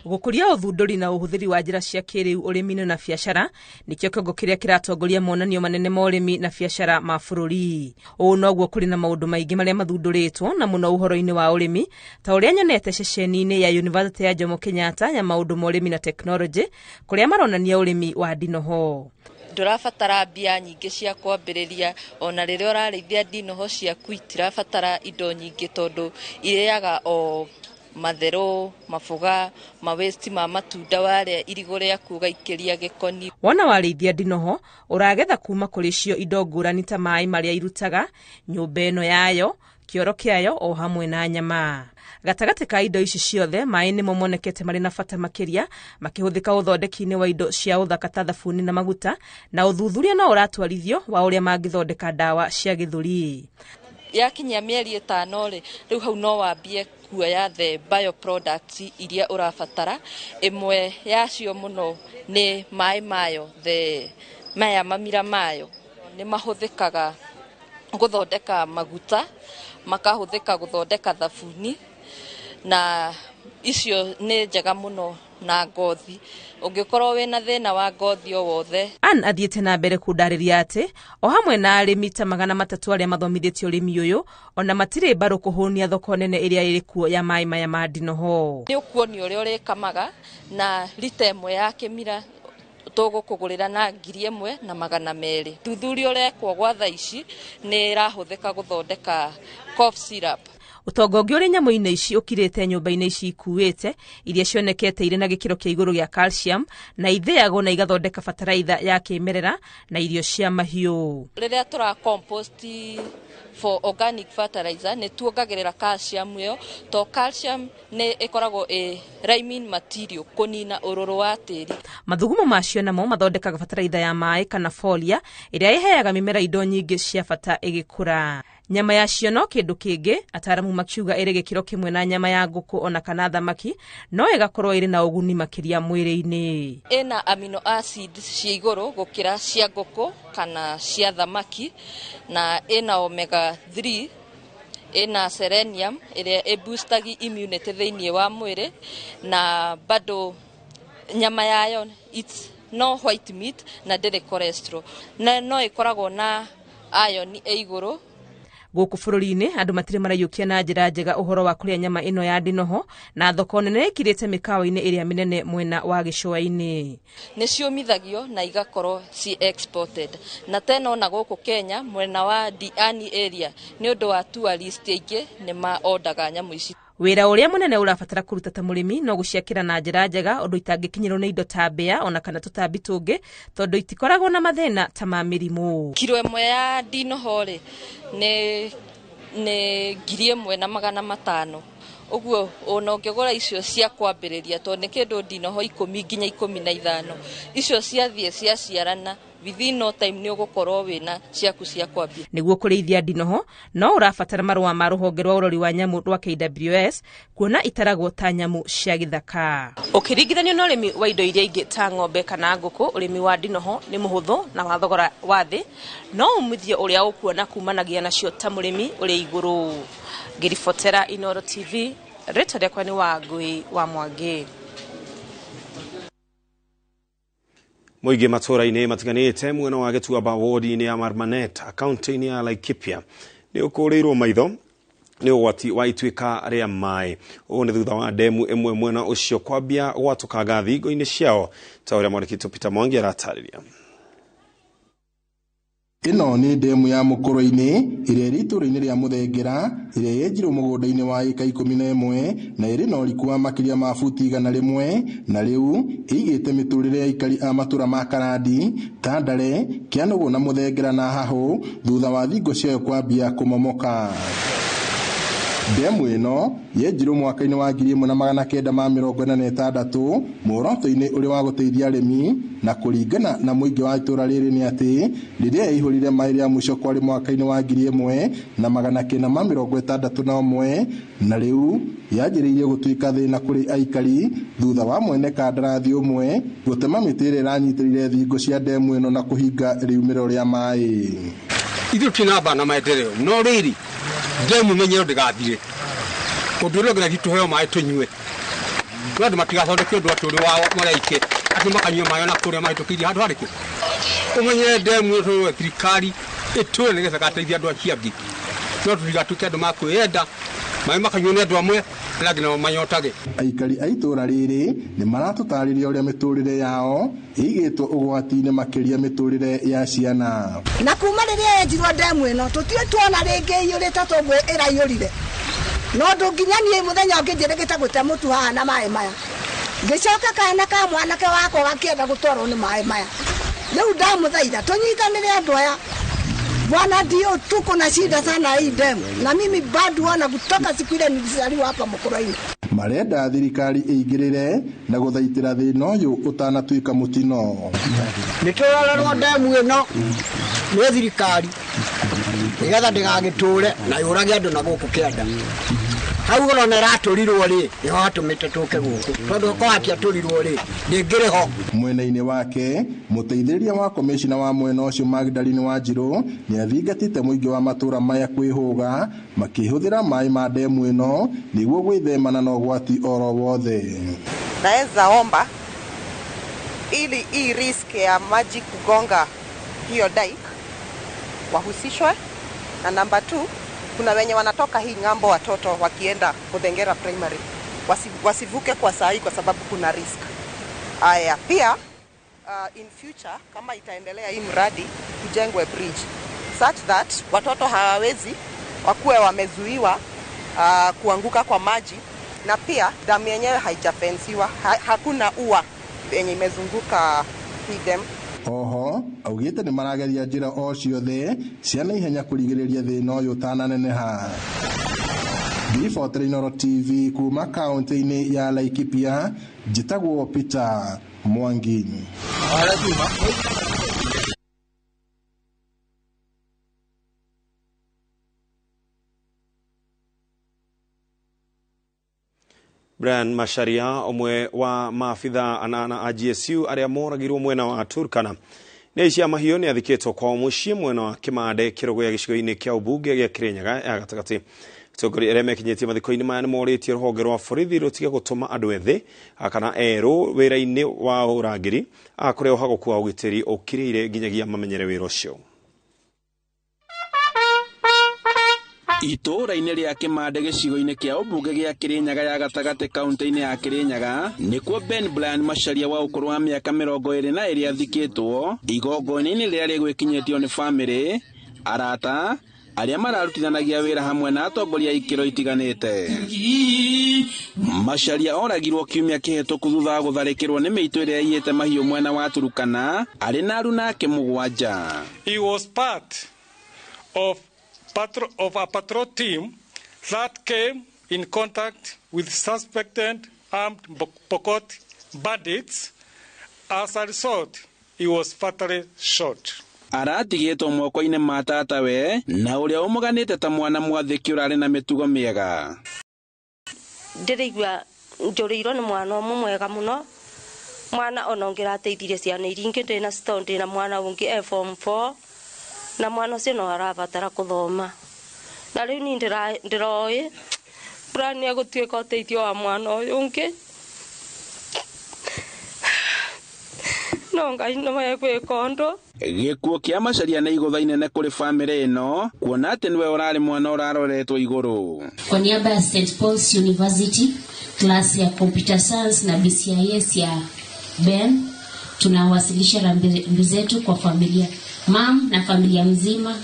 Gũkũria ũthundũri na ũhũthĩri wa njĩra cia kĩrĩu ũrĩmi-inĩ na biacara nĩkĩo kĩongo kĩrĩa kĩratongoria monanio manene ma ũrĩmi na biacara ma bũrũri. Ũũ noguo kũrĩ na maũndũ maingĩ marĩa mathundũrĩtwo na mũno ũhoro-inĩ wa ũrĩmi ta ũrĩa nyonete ceceni-inĩ ya University ya Jomo Kenyatta ya maũndũ ma ũrĩmi na tekinoronjĩ kũrĩa maronania ũrĩmi wa ndinoho. Ndũrabatara mbia nyingĩ cia kwambĩrĩria, ona rĩrĩa ũrarĩithia ndinoho ciaku itirabatara indo nyingĩ tondũ irĩaga o Matherũ, maboga, mawesti ma matunda warĩa irigũ rĩaku ũgaikĩria gĩkoni. Wona warĩithia ndinoho ũragetha kuma kũrĩ cio indo ngũrani ta maĩ marĩa irutaga, nyũmba ĩno yayo, kĩoro kĩayo o hamwe na nyama. Gatagatĩ ka indo ici ciothe maĩ nĩmo monekete marĩ na bata makĩria makĩhũthĩka ũthondeki-inĩ wa indo cia ũthaka ta thabuni na maguta, na ũthuthuria no ũratwarithio wa ũrĩa mangĩthondeka ndawa cia gĩthũri. Yakinyia mĩeri 5 rĩ, rĩu hau no wambie kuoya the bio products iria ũrabatara. Ĩmwe yacio mũno nĩ maĩ mayo, the maya mamira mayo nĩ mahũthĩkaga gũthondeka maguta, makahũthĩka gũthondeka thabuni, na icio nĩ njega mũno na ngothi. Ũngĩkorwo wĩna thĩna wa ngothi o wothe. Ann athiĩte na mbere kũndarĩria atĩ o hamwe na arĩmi ta 300 arĩa mathomithĩtio ũrĩmi ũyũ ona matirĩ mbarũ kũhũnia thoko nene ĩrĩa ĩrĩ kuo ya maĩ maya ma ndinoho. Nĩ ũkuonio ũrĩa ũrĩkamaga na rita ĩmwe ya kĩmira tũgũkũgũrĩra na 1200. Thuthuria ũrekwo gwa thaa ici nĩ ĩrahũthĩka gũthondeka cough syrup. Ũtonga ũngĩ ũrĩ nyamũ-inĩ ici ũkirĩte nyũmba-inĩ ici ikuĩte iria cionekete irĩ na gĩkĩro kĩa igũrũ gĩa calcium na ithĩagwo na igathondeka bataraitha ya kĩmerera na irio cia mahiũ. Rĩrĩa tũra compost for organic fertilizer nĩ tuongagĩrĩra calcium ĩyo, to calcium nĩ ĩkoragwo ĩ liming material kũnina ũrũrũ wa tĩri. Mathugumo macio namo mathondekaga bataraitha ya maĩ kana folia ĩrĩa ĩheaga mĩmera indo nyingĩ cia bata ĩgĩkũra. Nyama yacio no kĩndũ kĩngĩ, ataramu makiuga ĩrĩ gĩkĩro kĩmwe na nyama ya ngũkũ ona kana thamaki, no ĩgakorwo ĩrĩ na ũguni makĩria mwĩrĩ-inĩ. Ĩna amino acids cia igũrũ gũkĩra cia ngũkũ kana cia thamaki, na ĩna omega 3, ĩna selenium ĩrĩa ĩboostagi immunity thĩinĩ wa mwĩrĩ, na bado nyama yayo it's no white meat na ndĩrĩ cholesterol, na no ĩkoragwo na iron ĩ igũrũ. Gũkũ bũrũri-inĩ andũ matirĩ maraiyũkia na njĩra njega ũhoro wa kũrĩa nyama ĩno ya ndinoho, na thoko nene ĩkirĩte mĩkawa-inĩ ĩrĩa mĩnene mwena wa gĩcũa-inĩ. Nĩ ciũmithagio na igakorwo ci exported, na tena ona gũkũ Kenya mwena wa Diani area nĩ ũndũ wa tourist aingĩ nĩ maondaga nyamũ ici. Wĩra ũrĩa mũnene ũrabatara kũruta ta mũrĩmi no gũciakĩra na njĩra njega ũndũ itangĩkinyĩrwo nĩ indo ta mbĩa ona kana tũtambi tũngĩ, tondũ itikoragwo na mathĩna ta ma mĩrimũ. Kiro ĩmwe ya ndinoho rĩ nĩ 1500. Ũguo ona ũngĩgũra icio cia kwambĩrĩria, tondũ nĩ kĩndũ ndinoho 10 nginya 15, icio ciathiĩ ciaciarana within no time nĩ ũgũkorwo wĩna ciaku cia kwambia. Nĩguo kũrĩithia ndinoho no ũrabatara marũa ma rũhonge rwa ũrori wa nyamũ rwa KWS kuona itaragwo ta nyamũ cia gĩthaka. Ũkĩringithanio na ũrĩmi wa indo iria ingĩ ta ng'ombe kana ngũkũ, ũrĩmi wa ndinoho nĩ mũhũthũ na wa thogora wa thĩ, no umithio ũrĩa ũkuona kumanagia nacio ta mũrĩmi ũrĩ igũrũ. Ngĩribotera Inooro TV, rĩtwa rĩakwa nĩ Wangui wa Mwangi. Mũingĩ matũũra-inĩ matiganĩte mwena wa Gĩtuamba ward-inĩ ya Marmanet kaunti-inĩ ya Laikipia nĩ ũkũrĩirwo maitho nĩ ũgwati wa ituĩka rĩa maĩ. Ũũ nĩ thutha wa ndemu ĩmwe mwena ũcio kwambia gwatũkanga thingo-inĩ ciao, ta ũrĩa mwandĩki witũ Peter Mwangi aratarĩria. Ĩno nĩ ndemu ya Mũkũrũ-inĩ ĩrĩa ĩrĩ itũũra-inĩ rĩa Mũthengera ĩrĩa yenjirwo mũgũnda-inĩ wa ĩka 11 na ĩrĩ na ũriku wa makĩria ma buti 100, na rĩu ĩigĩte mĩtũrĩre ya aikari a matũũra ma Karandi, Tandare, Kĩanũgũ na Mũthengera na Hahũ thutha wa thingo ciayo kwambia kũmomoka. Ndemu ĩno yenjirwo mwaka-inĩ wa 1946 muoroto-inĩ ũrĩ wa gũteithia arĩmi, na kũringana na mũingĩ wa itũũra rĩrĩ nĩ atĩ rĩrĩa yaihũrire maĩ rĩa mũico kwarĩ mwaka-inĩ wa 1961, na rĩu yanjĩrĩirie gũtuĩka thĩna kũrĩ aikari thutha wa mwene kandarathi ũmwe gũtema mĩtĩ ĩrĩa ĩranyitĩrĩire thingo cia ndemu ĩno na kũhinga riumĩro rĩa maĩ. Ithuĩ tũtinamba na maendeleo, no rĩrĩ ndemu menyero ndĩgathire. Ũndũ ũrĩa ũngĩ tũheo maĩ tũnyue, no andũ matigathondeke ũndũ atĩ ũrĩ wao maraike atĩ makanyua maĩ ona kũrĩa mahĩtũkĩirie handũ harĩkũ. Ũmenyere ndemu ĩyo thirikari ĩtũre nĩgetha ĩgateithia andũ acio angĩ, no tũtigatuĩke andũ makwĩyenda maĩ makanyuo nĩ andũ amwe arĩa angĩ nao manyotage. Aikari a itũũra rĩrĩ nĩ maratũtarĩria ũrĩa mĩtũrĩre yao ĩigĩtwo ũgwati-inĩ makĩria mĩtũrĩre ya ciana. Na kuma rĩrĩa yenjirwo ndemu ĩno tũtirĩ tuona rĩngĩ ĩiyũrĩte toguo ĩraiyũrire. No ndũ nginya niĩ mũthenya ũngĩ njĩrĩgĩte gũte mũtu haha na maĩ maya. Ngĩcoka kana ka mwanake wakwa gakĩenda gũtwarwo nĩ maĩ maya. Rĩu ndamũthaitha tũnyitanĩre andũ aya. Bwana ndio tuko na shida sana hii demu, na mimi bado wana kutoka siku ile nilizaliwa hapa Mukurweini. Marenda thirikari ĩingĩrĩre na gũthaitĩra thĩna ũyũ ũtanatuĩka mũtino. Nĩ tũrarerwo ndemu ĩno nĩ thirikari nĩgetha ndĩgagĩtũre na yũrage andũ na gũkũ kĩanda. Hau ũrona ĩratũrirwo rĩ, nĩho hatũmĩte tũke gũkũ, tondũ okorwo hatiatũrirwo rĩ, ndĩngĩrĩ ho. Mwena-inĩ wake mũteithĩrĩria wa komĩcina wa mwena ũcio Magdalene Wanjirũ nĩ athingatĩte mũingĩ wa matũra maya kwĩhũga makĩhũthĩra maĩ ma ndemu ĩno nĩguo gwĩthemana na ũgwati oro wothe. Naweza omba ili hii risk ya maji kugonga hiyo dike wahusishwe, na namba 2 kuna wenye wanatoka hii ng'ambo watoto wakienda Muthengera Primary wasivuke kwa saa hii kwa sababu kuna risk. Aya, pia in future kama itaendelea hii mradi kujengwe bridge such that watoto hawawezi wakuwe wamezuiwa kuanguka kwa maji, na pia damu yenyewe haijafensiwa, hakuna ua yenye imezunguka hii dam. Oho augĩte nĩ marageria njĩra o ciothe cia naihenya kũrigĩrĩria thĩna ũyũ ũtananeneha. Ngiribotera Inooro TV kuma kaũntĩ-inĩ ya Laikipia, njĩtagwo Peter Mwangi. Brian Macharia ũmwe wa maabitha anana a GSU arĩa moragirwo mwena wa Turkana nĩ aici a mahiũ nĩ athikĩtwo kwao mũciĩ mwena wa Kĩmande Kĩrũgũya gĩcigo-inĩ kĩa ũmbunge gĩa Kĩrĩnyaga ya gatagatĩ. Atongoria arĩa mekinyĩtie mathiko-inĩ maya nĩ morĩtie rũhonge rwa borithi rũtige gũtũma andũ ethĩ kana erũ wĩra-inĩ wa ũrangĩri kũrĩa ũhagũku wa ũgitĩri ũkirĩire nginyagia mamenyere wĩra ũcio. Itũũra-inĩ rĩa Kĩmande gĩcigo-inĩ kĩa ũmbunge gĩa Kĩrĩnyaga ya gatagatĩ kaũntĩ-inĩ ya Kĩrĩnyaga nĩkuo Ben Brian Macharia wa ũkũrũ wa mĩaka 22 athikĩtwo igongona-inĩ rĩrĩa rĩgwĩkinyĩtio nĩ bamĩrĩ, arata, arĩa mararutithanagia wĩra hamwe na atongoria a ikĩro itiganĩte. Macharia oragirwo kiumia kĩhĩtũku thutha wa gũtharĩkĩrwo nĩ mĩitũ ĩrĩa yaiyĩte mahiũ mwena wa Turkana arĩ na aruna ake 7. He was part of a patrol team that came in contact with suspected armed Pokot bandits. As a result, he was fatally shot. Aratigĩtwo moko-inĩ ma tatawe na ũrĩa ũmũganĩte ta mwana mwathĩki ũrarĩ na mĩtugo mĩega. Ndĩraigua njũrĩirwo nĩ mwana ũmwe mwega mũno, mwana ona ũngĩrateithirie ciana iria ingĩ ndĩna cito, ndĩna mwana ũngĩ e form 4 na mwana ũcio no arabatara kũthoma, na rĩu niĩ ndĩroĩ Brian nĩegũtuĩka ũteithio wa mwana ũyũ ũngĩ, no Ngai nĩwe egwĩka ũndũ. Gĩkuũ kĩa Macharia nĩ igũtha inene kũrĩ bamĩrĩ ĩno kuona atĩ nĩwe ũrarĩ mwana ũraroretwo igũrũ. Kwa niaba ya St Paul's University class ya Computer Science na BCIS ya Ben, tunawasilisha rambirambi zetu kwa familia, mam na familia mzima,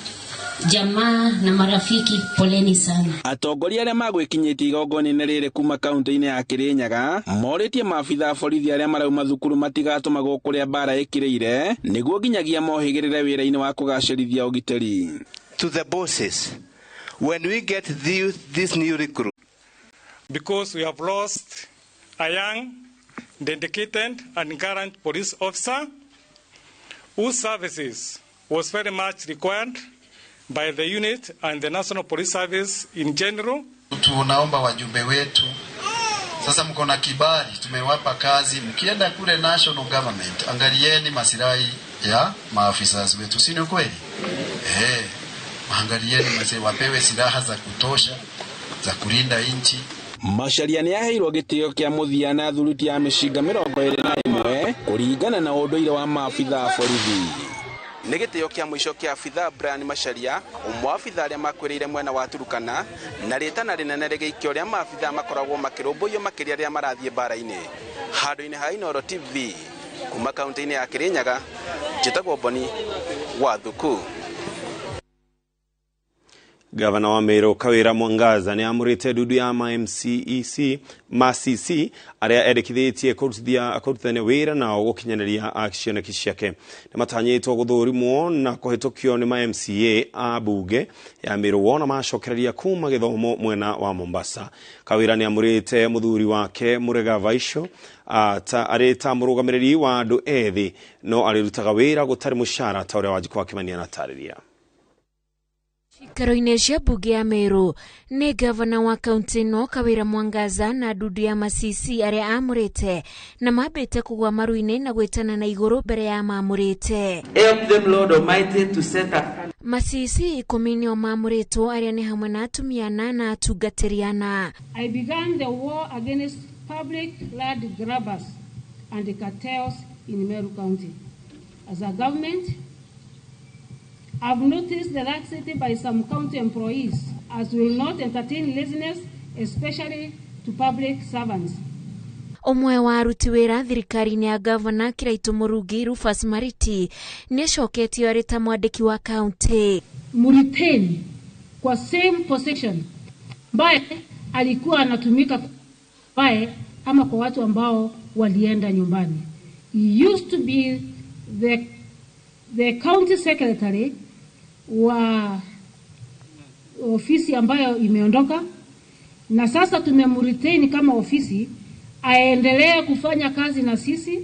jamaa na marafiki, poleni sana. Atongoria arĩa magwĩkinyĩtie igongona-inĩ rĩrĩ kuma kaũntĩ-inĩ ya Kĩrĩnyaga morĩtie maabitha a borithi arĩa marauma thukuru matigatũmagwo kũrĩa mbara ĩkĩrĩire nĩguo nginyagia mohĩgĩrĩre wĩra-inĩ wa kũgacĩrithia ũgitĩri. To the bosses, when we get this new recruit, because we have lost a young, dedicated and gallant police officer whose services was very much required by the unit and the National Police Service in general. Tunaomba wajumbe wetu sasa, mko na kibali, tumewapa kazi, mkienda kule national government angalieni masilahi ya maafisa wetu, si ni kweli? Angalieni masilahi, wapewe silaha za kutosha za kulinda nchi. Macharia nĩ aheirwo gĩtĩo kĩa mũthia na thuruti ya mĩcinga 21 kũringana na ũndũire wa maabitha a borithi. Nĩ gĩtĩo kĩa mũico kĩa abitha Brian Macharia, ũmwe wa abitha arĩa makuĩrĩire mwena wa Turkana, na rĩtana rĩnene rĩgĩikio ũrĩa maabitha makoragwo makĩrũmbũiyo makĩria rĩrĩa marathiĩ mbara-inĩ. Handũ-inĩ ha Inooro TV kuma kaũntĩ-inĩ ya Kĩrĩnyaga, njĩtagwo Boni wa Thuku. Gavana wa Meru Kawira Mwangaza nĩ amũrĩte ndundu ya ma MCEC ma CC arĩa endekithĩtie kũrutithania wĩra nao gũkinyanĩria cioneki ciake. Nĩ matanyĩtwo gũthũrimwo na kũhĩtũkio nĩ ma MCA a mbunge ya Meru wona macokereria kuma gĩthomo mwena wa Mombasa. Kawira nĩ amũrĩte mũthuri wake Murega Vaisho arĩ ta mũrũgamĩrĩri wa andũ ethĩ no arĩrutaga wĩra gũtarĩ mũcara ta ũrĩa Wanjikũ wa Kĩmani anatarĩria. Cikaro-inĩ cia mbunge ya Meru nĩ gavana wa kaunti ĩno Kawira Mwangaza na ndundu ya Masisi arĩa amũrĩte na mambĩte kũgwa maru-inĩ na gwĩtana na igũrũ mbere ya mamũrĩte. Help them, Lord Almighty, to set up. Masisi 10 nĩo mamũrĩtwo arĩa nĩ hamwe na atumia ana na atungatĩri ana. I began the war against public land grabbers and the cartels in Meru County. As a government, I've noticed the laxity by some county employees, as we will not entertain laziness, especially to public servants. Ũmwe wa aruti wĩra thirikari-inĩ ya gavana Kiraitu Mũrungi Rufus Mariti nĩacoketio arĩ ta mwandĩki wa kaunti. Muritain kwa same position ambaye alikuwa anatumika ambaye ama kwa watu ambao walienda nyumbani. He used to be the county secretary wa ofisi ambayo imeondoka, na sasa tumemretain kama ofisi aendelee kufanya kazi na sisi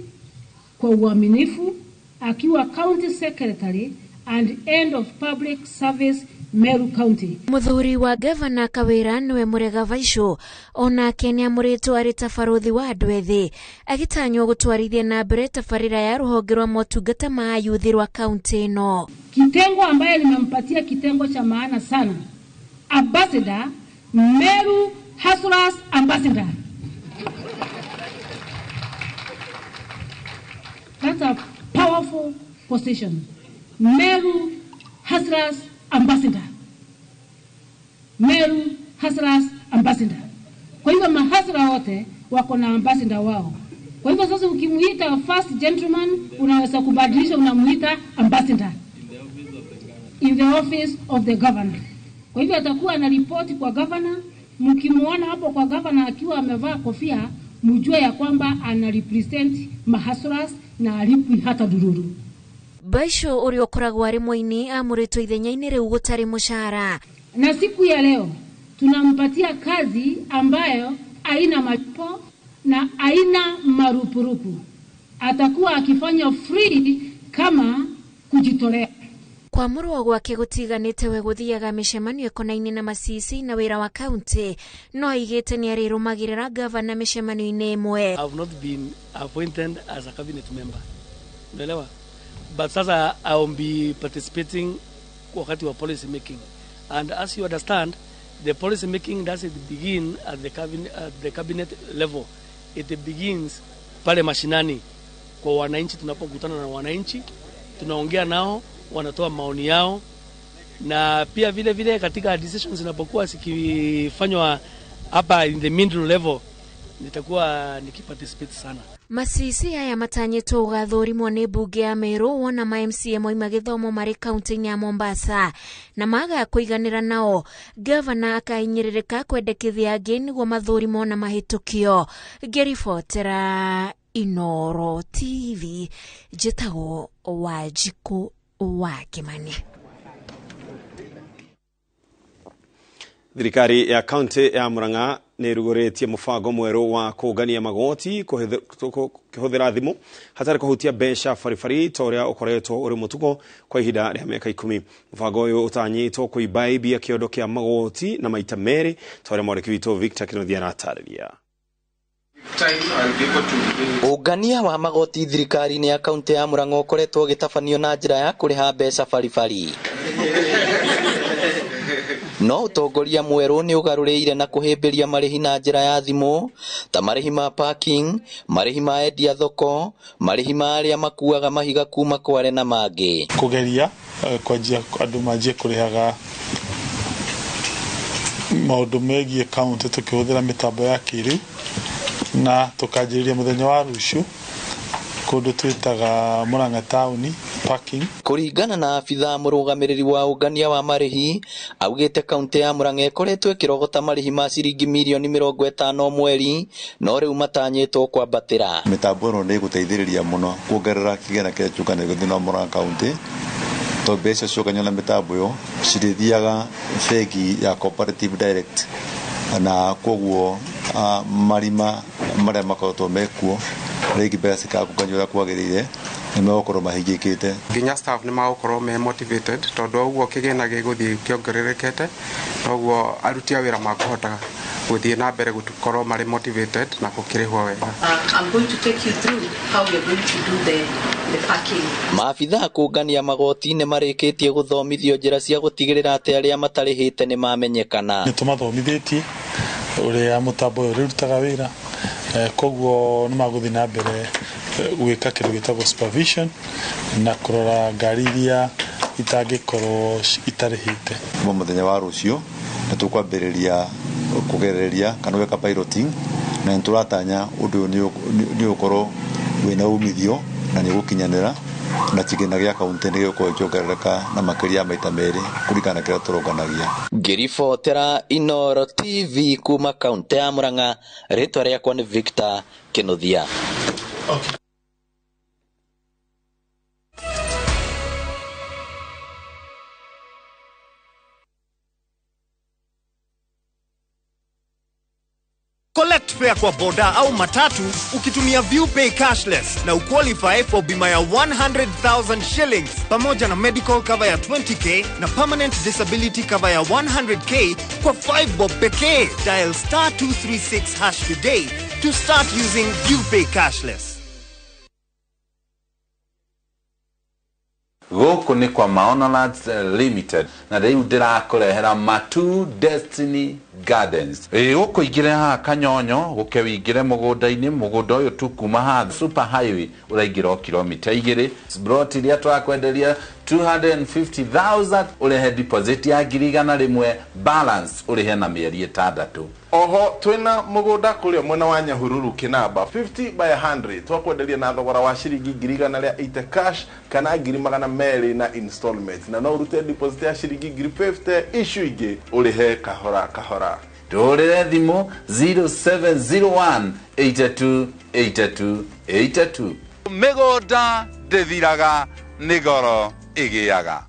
kwa uaminifu akiwa county secretary and end of public service Meru County. Muthuri wa gavana Kawira niwe Murega Vaisho onake nĩamũrĩtwo arĩ ta barothi wa andũ ethĩ agĩtanywo gũtwarithia na mbere tabarĩra ya rũhonge rwa motungata ma ayuthi rwa kaunti ĩno. Kitengo ambaye nimempatia kitengo cha maana sana, Ambassador Meru Hustlers Ambassador. That's a powerful position. Meru Hustlers Ambassador. Meru Hustlers Ambassador. Kwa hivyo mahasla wote wako na ambassador wao. Kwa hivyo sasa ukimuita first gentleman unaweza kubadilisha, unamuita ambassador in the office of the governor. Kwa hivyo atakuwa anaripoti kwa governor. Mkimuona hapo kwa governor akiwa amevaa kofia, mjue ya kwamba ana represent mahaslas na alipwi hata dururu. Baisho ũrĩa ũkoragwo arĩ mũini amũrĩtwo ithenya-inĩ rĩu gũtarĩ mũcara. Na siku ya leo tunampatia kazi ambayo haina malipo na haina marupurupu. Atakuwa akifanya free kama kujitolea. Kwamũrwo gwake gũtiganĩte we gũthiaga mĩcemanio ĩkonaine na Masisi na wĩra wa kaunti no aigĩte nĩ arĩrũmagĩrĩra gavana mĩcemanio-inĩ ĩmwe. I have not been appointed as a cabinet member. Unaelewa? But sasa I will be participating wakati wa policy making. And as you understand, the policy making doesn't begin at the cabinet level. It begins pale mashinani kwa wananchi. Tunapokutana na wananchi, tunaongea nao, wanatoa maoni yao, na pia vile vile katika decisions zinapokuwa zikifanywa hapa in the middle level, nitakuwa nikiparticipate sana. Masisi aya matanyĩtwo gũgathũrimwo nĩ mbunge ya Meru wona ma MCA moima gĩthomo marĩ kaunti-inĩ ya Mombasa na maga kũiganĩra nao gavana akahinyĩrĩrĩka kwendekithia angĩ nĩguo mathũrimwo na mahĩtũkio. Ngĩribotera Inoro TV njĩtagwo Wanjikũ wa Kĩmani. Thirikari ya kaunti ya Murang'a nĩ ĩrugũrĩtie mũbango mwerũ wa kũngania magoti kũhũthĩra thimũ hatarĩ kũhutia mbeca baribari ta ũrĩa ũkoretwo ũrĩ mũtugo kwa ihinda rĩa mĩaka 10. Mũbango ũyũ ũtanyĩtwo kũimbaibia kĩondo kĩa magoti na maita merĩ ta ũrĩa mwandĩki witũ Victor Kĩnuthia aratarĩria. Ũngania wa magoti thirikari-inĩ ya kaunti ya Murang'a ũkoretwo ũgĩtabanio na njĩra ya kũrĩha mbeca baribari. No ũtongoria mwerũ nĩ ũgarũrĩire na kũhĩmbĩria marĩhi na njĩra ya thimũ ta marĩhi ma parking, marĩhi ma endia thoko, marĩhi ma arĩa makuaga mahiga kuma Kware na mangĩ. Kũgeria kwanjia andũ manjie kũrĩhaga maũndũ megiĩ kaunti tũkĩhũthĩra mĩtambo ya kĩrĩu, na tũkanjĩrĩria mũthenya wa rũciũ kũndũ twĩtaga Murang'a taũni parking. Kũringana na abithaa mũrũgamĩrĩri wa ũngania wa marĩhi, augĩte kaunti ya Murang'a ĩkoretwo ĩkĩrogota marĩhi ma ciringi mirioni 50 mweri, no rĩu matanyĩtwo kwambatĩra. Mĩtambo ĩno nĩ ĩgũteithĩrĩria mũno kuongerera kĩgĩna kĩrĩa kĩũnganagio thĩinĩ wa Murang'a kaunti, tondũ mbeca ciũnganio na mĩtambo ĩyo cirĩthiaga bengi ya Cooperative Direct, na koguo marima marĩa makoretwo mekuo rĩngĩ mbeca cikakũnganio ũrĩa kwagĩrĩire nĩ megũkorwo mahingĩkĩte. Nginya staff nĩ magũkorwo me motivated tondũ ũguo kĩgĩna gĩgũthiĩ kĩongererekete, noguo aruti a wĩra makũhota gũthiĩ na mbere gũkorwo marĩ motivated na gũkĩrĩhwo wega. I'm going to take you through how we are going to do the parking. Maabithaa kũngania magoti nĩ marĩkĩtie gũthomithio njĩra cia gũtigĩrĩra atĩ arĩa matarĩhĩte nĩ mamenyekana. Nĩ tũmathomithĩtie ũrĩa mũtambo ũyũ ũrĩrutaga wĩra, koguo nĩ magũthiĩ na mbere gwĩka kĩndũ gĩtagwo supervision na kũrora ngari iria itangĩkorwo itarĩhĩte. Kuma mũthenya wa rũciũ nĩ tũkwambĩrĩria kũgereria kana gwĩka piloting, na nĩ tũratanya ũndũ ũyũ nĩ ũgũkorwo wĩna umithio na nĩ ũgũkinyanĩra, na kĩgĩna gĩa kaunti nĩ gĩgũkorwo gĩkĩongerereka na makĩria maita merĩ kũringana na kĩrĩa tũronganagia. Ngĩribotera Inooro TV kuma kaunti ya Murang'a, rĩtwa rĩakwa nĩ Victor Kinuthia. Okay. Collect fare kwa boda au matatu ukitumia ViewPay cashless na uqualify for bima ya 100,000 shillings pamoja na medical cover ya 20k na permanent disability cover ya 100k kwa 5 bob pekee. Dial star 236 hash today to start using ViewPay cashless. Gũkũ nĩ kwa Maono Lands Limited na rĩu ndĩrakũrehera Matu Destiny Gardens. Gũkũ ingĩre haha Kanyonyo, gũke wĩingĩre mũgũnda-inĩ, mũgũnda ũyũ tu kuma haha super highway ũraingĩra o kilomita 2. Plot iria twakwenderia 250,000 ũrĩhe deposit ya 100,000, balance ũrĩhe na mĩeri 6. Oho twina mũgũnda kũrĩa mwena wa Nyahururu Kinamba 50 by 100 twakwenderia na thogora wa ciringi 180 cash kana 200 na installment, na no ũrute deposit ya ciringi 50, icio ingĩ ũrĩhe kahora kahora. Tũhũrĩre thimũ 0701 82 82 82. Mĩgũnda ndĩthiraga, nĩ goro ĩgĩaga.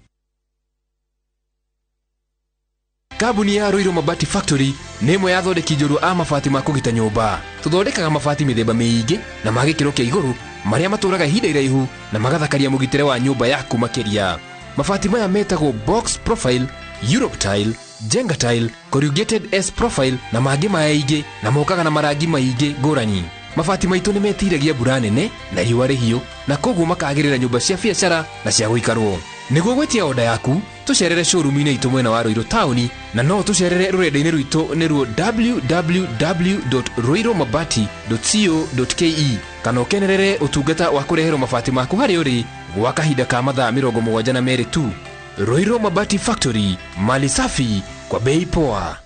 Kambuni ya Ruiru Mabati Factory nĩ ĩmwe ya athondeki njorua a mabati ma kũgita nyũmba. Tũthondekaga mabati mĩthemba mĩingĩ na ma gĩkĩro kĩa igũrũ marĩa matũraga ihinda iraihu na magathakaria mũgitĩre wa nyũmba yaku makĩria. Mabati maya metagwo box profile, Europe tile, Jenga tile, corrugated S profile na mangĩ maingĩ, na mokaga na marangi maingĩ ngũrani. Mabati maitũ nĩ metiragia mbura nene na riũa rĩhiũ, na koguo makagĩrĩra nyũmba cia biacara na cia gũikarwo. Nĩguo gwĩtia oda yaku, tũcerere showroom-inĩ itũ mwena wa Ruiru taũni, na no tũcerere rũrenda-inĩ rwitũ nĩruo www.ruirumabati.co.ke, kana ũkenerere ũtungata wa kũreherwo mabati maku harĩa ũrĩ gwa kahinda ka mathaa 72 tu. Ruiru Mabati Factory, mali safi kwa bei poa.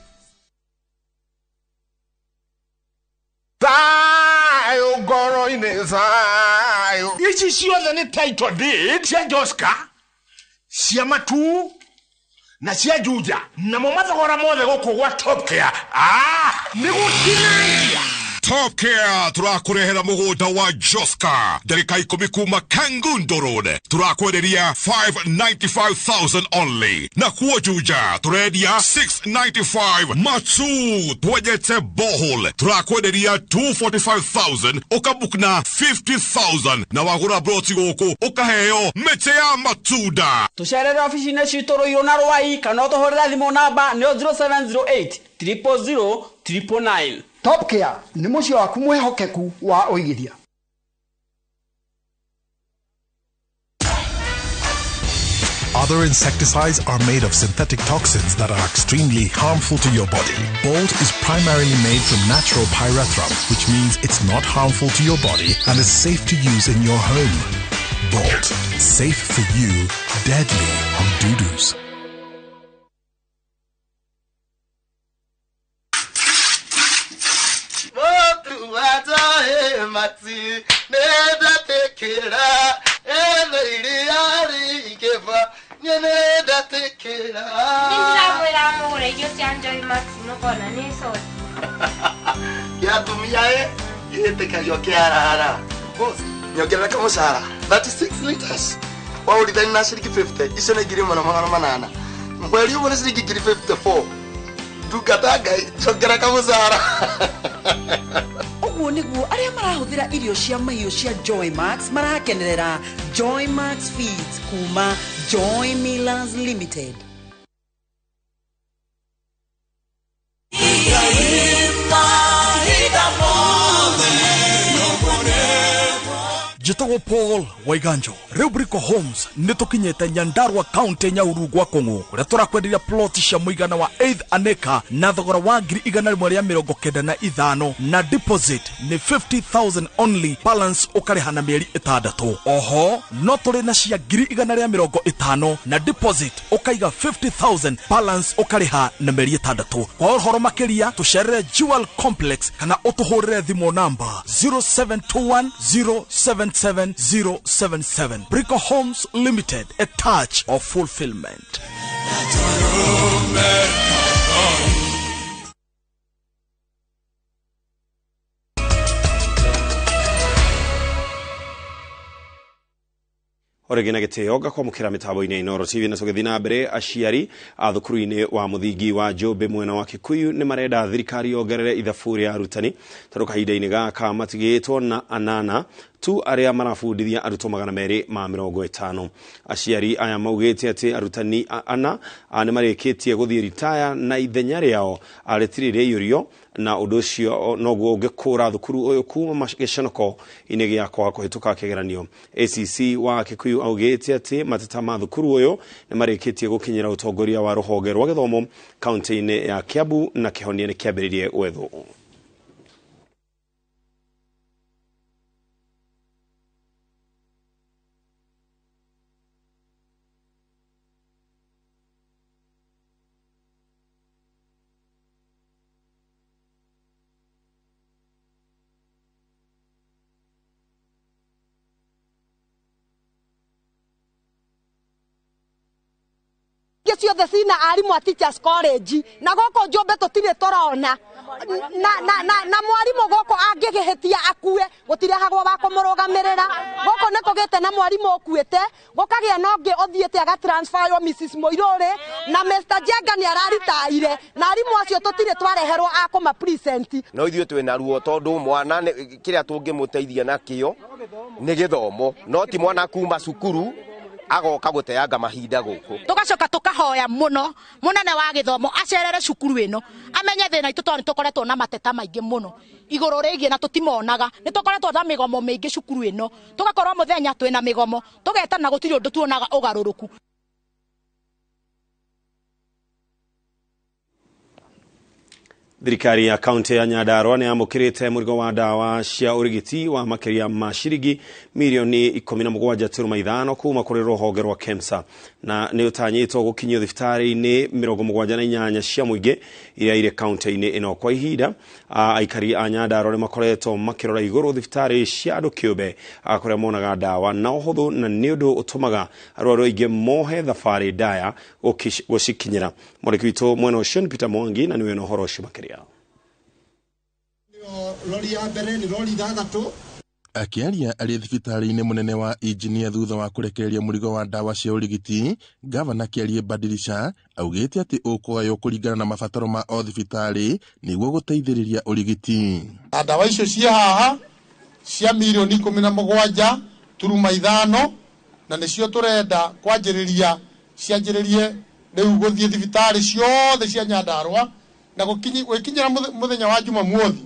Thayo ngoro-inĩ thayo. Ici ciothe nĩ title deed cia Joska, cia Matu na cia Juja, namo mathogora mothe gũkũ gwa Top Care. Nĩ gũtinangia. Top Care tũrakũrehera mũgũnda wa Joska ndagĩka 10 kuma Kangundo Road, tũrakwenderia 595,000 only, na kuo Juja tũrendia 695. Matu twenjete borehole tũrakwenderia 245,000, ũkabook na 50,000, na wagũra broti gũkũ ũkaheo mĩtĩ ya matunda. Tũcerere obici-inĩ citũ Ruiru na Rwai, kana ũtũhũrĩre thimũ namba nĩyo 0708 000 999. Top Care nĩ mũciĩ waku mwĩhokeku wa ũigithia. Other insecticides are made of synthetic toxins that are extremely harmful to your body. Bolt is primarily made from natural pyrethrum, which means it's not harmful to your body and is safe to use in your home. Bolt, safe for you, deadly on doo-doos. Mati, Ya Joy Max nukona ni soti. Kia atumia e gĩtĩkagio kĩarara. Boss, nyongerera kamũcara 36 liters. Waũrithania na ciringi 50, icio nĩ 1800. Mweri ũmwe nĩ ciringi 54. Ndungata Ngai, njongera kamũcara. Ũguo nĩguo arĩa marahũthĩra irio cia mahiũ cia Joy Max marakenerera Joy Max Feeds kuma Joy Millers Limited. Njĩtagwo Paul Waiganjo. Rĩu Brico Homes nĩ tũkinyĩte Nyandarua County Nyahururu gwa Kũng'ũ kũrĩa tũrakwenderia plot cia mũigana wa 8 an acre na thogora wa 195,000 na deposit nĩ 50,000 only, balance ũkarĩha na mĩeri 6. Oho no tũrĩ na cia 150,000 na deposit ũkaiga 50,000, balance ũkarĩha na mĩeri 6. Kwa ũhoro makĩria tũcerere Jewel Complex kana ũtũhũrĩre thimũ namba 0721 077 077. Brico Homes Limited, a touch of fulfillment. Orĩngĩ na gĩtĩo ngakwamũkĩra mĩtambo-inĩ ya Inooro TV na tũgĩthiĩ na mbere, aciari a thukuru-inĩ wa mũthingi wa Njũmbĩ mwena wa Kikuyu nĩ marenda thirikari yongerere ithabu rĩa arutani tondũ kahinda-inĩ gaka matigĩtwo na anana tu arĩa marabundithia arutwo 250. Aciari aya maugĩte atĩ arutani ana nĩ marĩkĩtie gũthiĩ ritaya na ithenya rĩao rĩtirĩ rĩaiyũrio, na ũndũ ũcio noguo ũngĩkũra thukuru ũyũ kuma gĩconoko-inĩ gĩa kwaga kũhĩtũka kĩgeranio. ACC wa Kikuyu augĩte atĩ mateta ma thukuru ũyũ nĩ marĩkĩtie gũkinyĩra ũtongoria wa rũhonge rwa gĩthomo kaunti-inĩ ya Kiambu na kĩhonia nĩ kĩambĩrĩirie gwethwo. Ciothe cina arimũ a Teachers College na gũkũ Njũmbĩ tũtirĩ tũrona na mwarimũ gũkũ angĩgĩhĩtia akue gũtirehagwo wa kũmũrũgamĩrĩra. Gũkũ nĩ kũgĩte na mwarimũ ũkuĩte, gũkagĩa na ũngĩ ũthiĩte agatransferwo Mrs Mũirũrĩ na Mr Jenga nĩ araritaire na arimũ acio tũtirĩ twareherwo a kũma present. No ithuĩ twĩna ruo tondũ mwana kĩrĩa tũngĩmũteithia nakĩo nĩ gĩthomo, no ti mwana kuma cukuru agoka guteanga mahinda guku. Tugacoka tukahoya muno munene wa githomo acerere cukuru ino amenye thina itu tondu tukoretwo na mateta maingi muno iguru rigie na tutimonaga ni tukoretwo na migomo mingi cukuru ino tugakorwo muthenya twina migomo tugetana gutiri undu tuonaga ugaruruku. Thirikari ya kaunti ya Nyandarua nĩ yamũkĩrĩte mũrigo wa ndawa cia ũrigiti wa makĩria ma ciringi mirioni 17.5 kuma kũrĩ rũhonge rwa KEMSA na nĩ ũtanyĩtwo gũkinyio thibitarĩ-inĩ 78 cia mũingĩ iria irĩ kaunti-inĩ ĩno. Kwa ihinda aikari a Nyandarua nĩ makoretwo makĩrora igũrũ thibitarĩ cia andũ kĩũmbe kũrĩa monaga ndawa na ũhũthũ, na nĩ ũndũ ũtũmaga arwaru aingĩ mohe thabarĩ ndaya gũcikinyĩra. Mwandĩki witũ mwena ũcio nĩ Peter Mwangi na nĩwe na ũhoro ũcio makĩria. Lori ya mbere ni lori 6. Akiaria arĩ thibitarĩ-inĩ mũnene wa injinia thutha wa kũrekereria mũrigo wa ndawa cia ũrigiti, Gavana Kĩarie Badilisha augĩte atĩ ũkũgaywo kũringana na mabataro ma o thibitarĩ nĩguo gũteithĩrĩria ũrigiti. Na ndawa icio ciĩ haha cia mirioni 17.5 na nĩcio tũrenda kwanjĩrĩria cianjĩrĩrie rĩu gũthiĩ thibitarĩ ciothe cia Nyandarua na gũkinyĩra mũthenya wa Jumamothi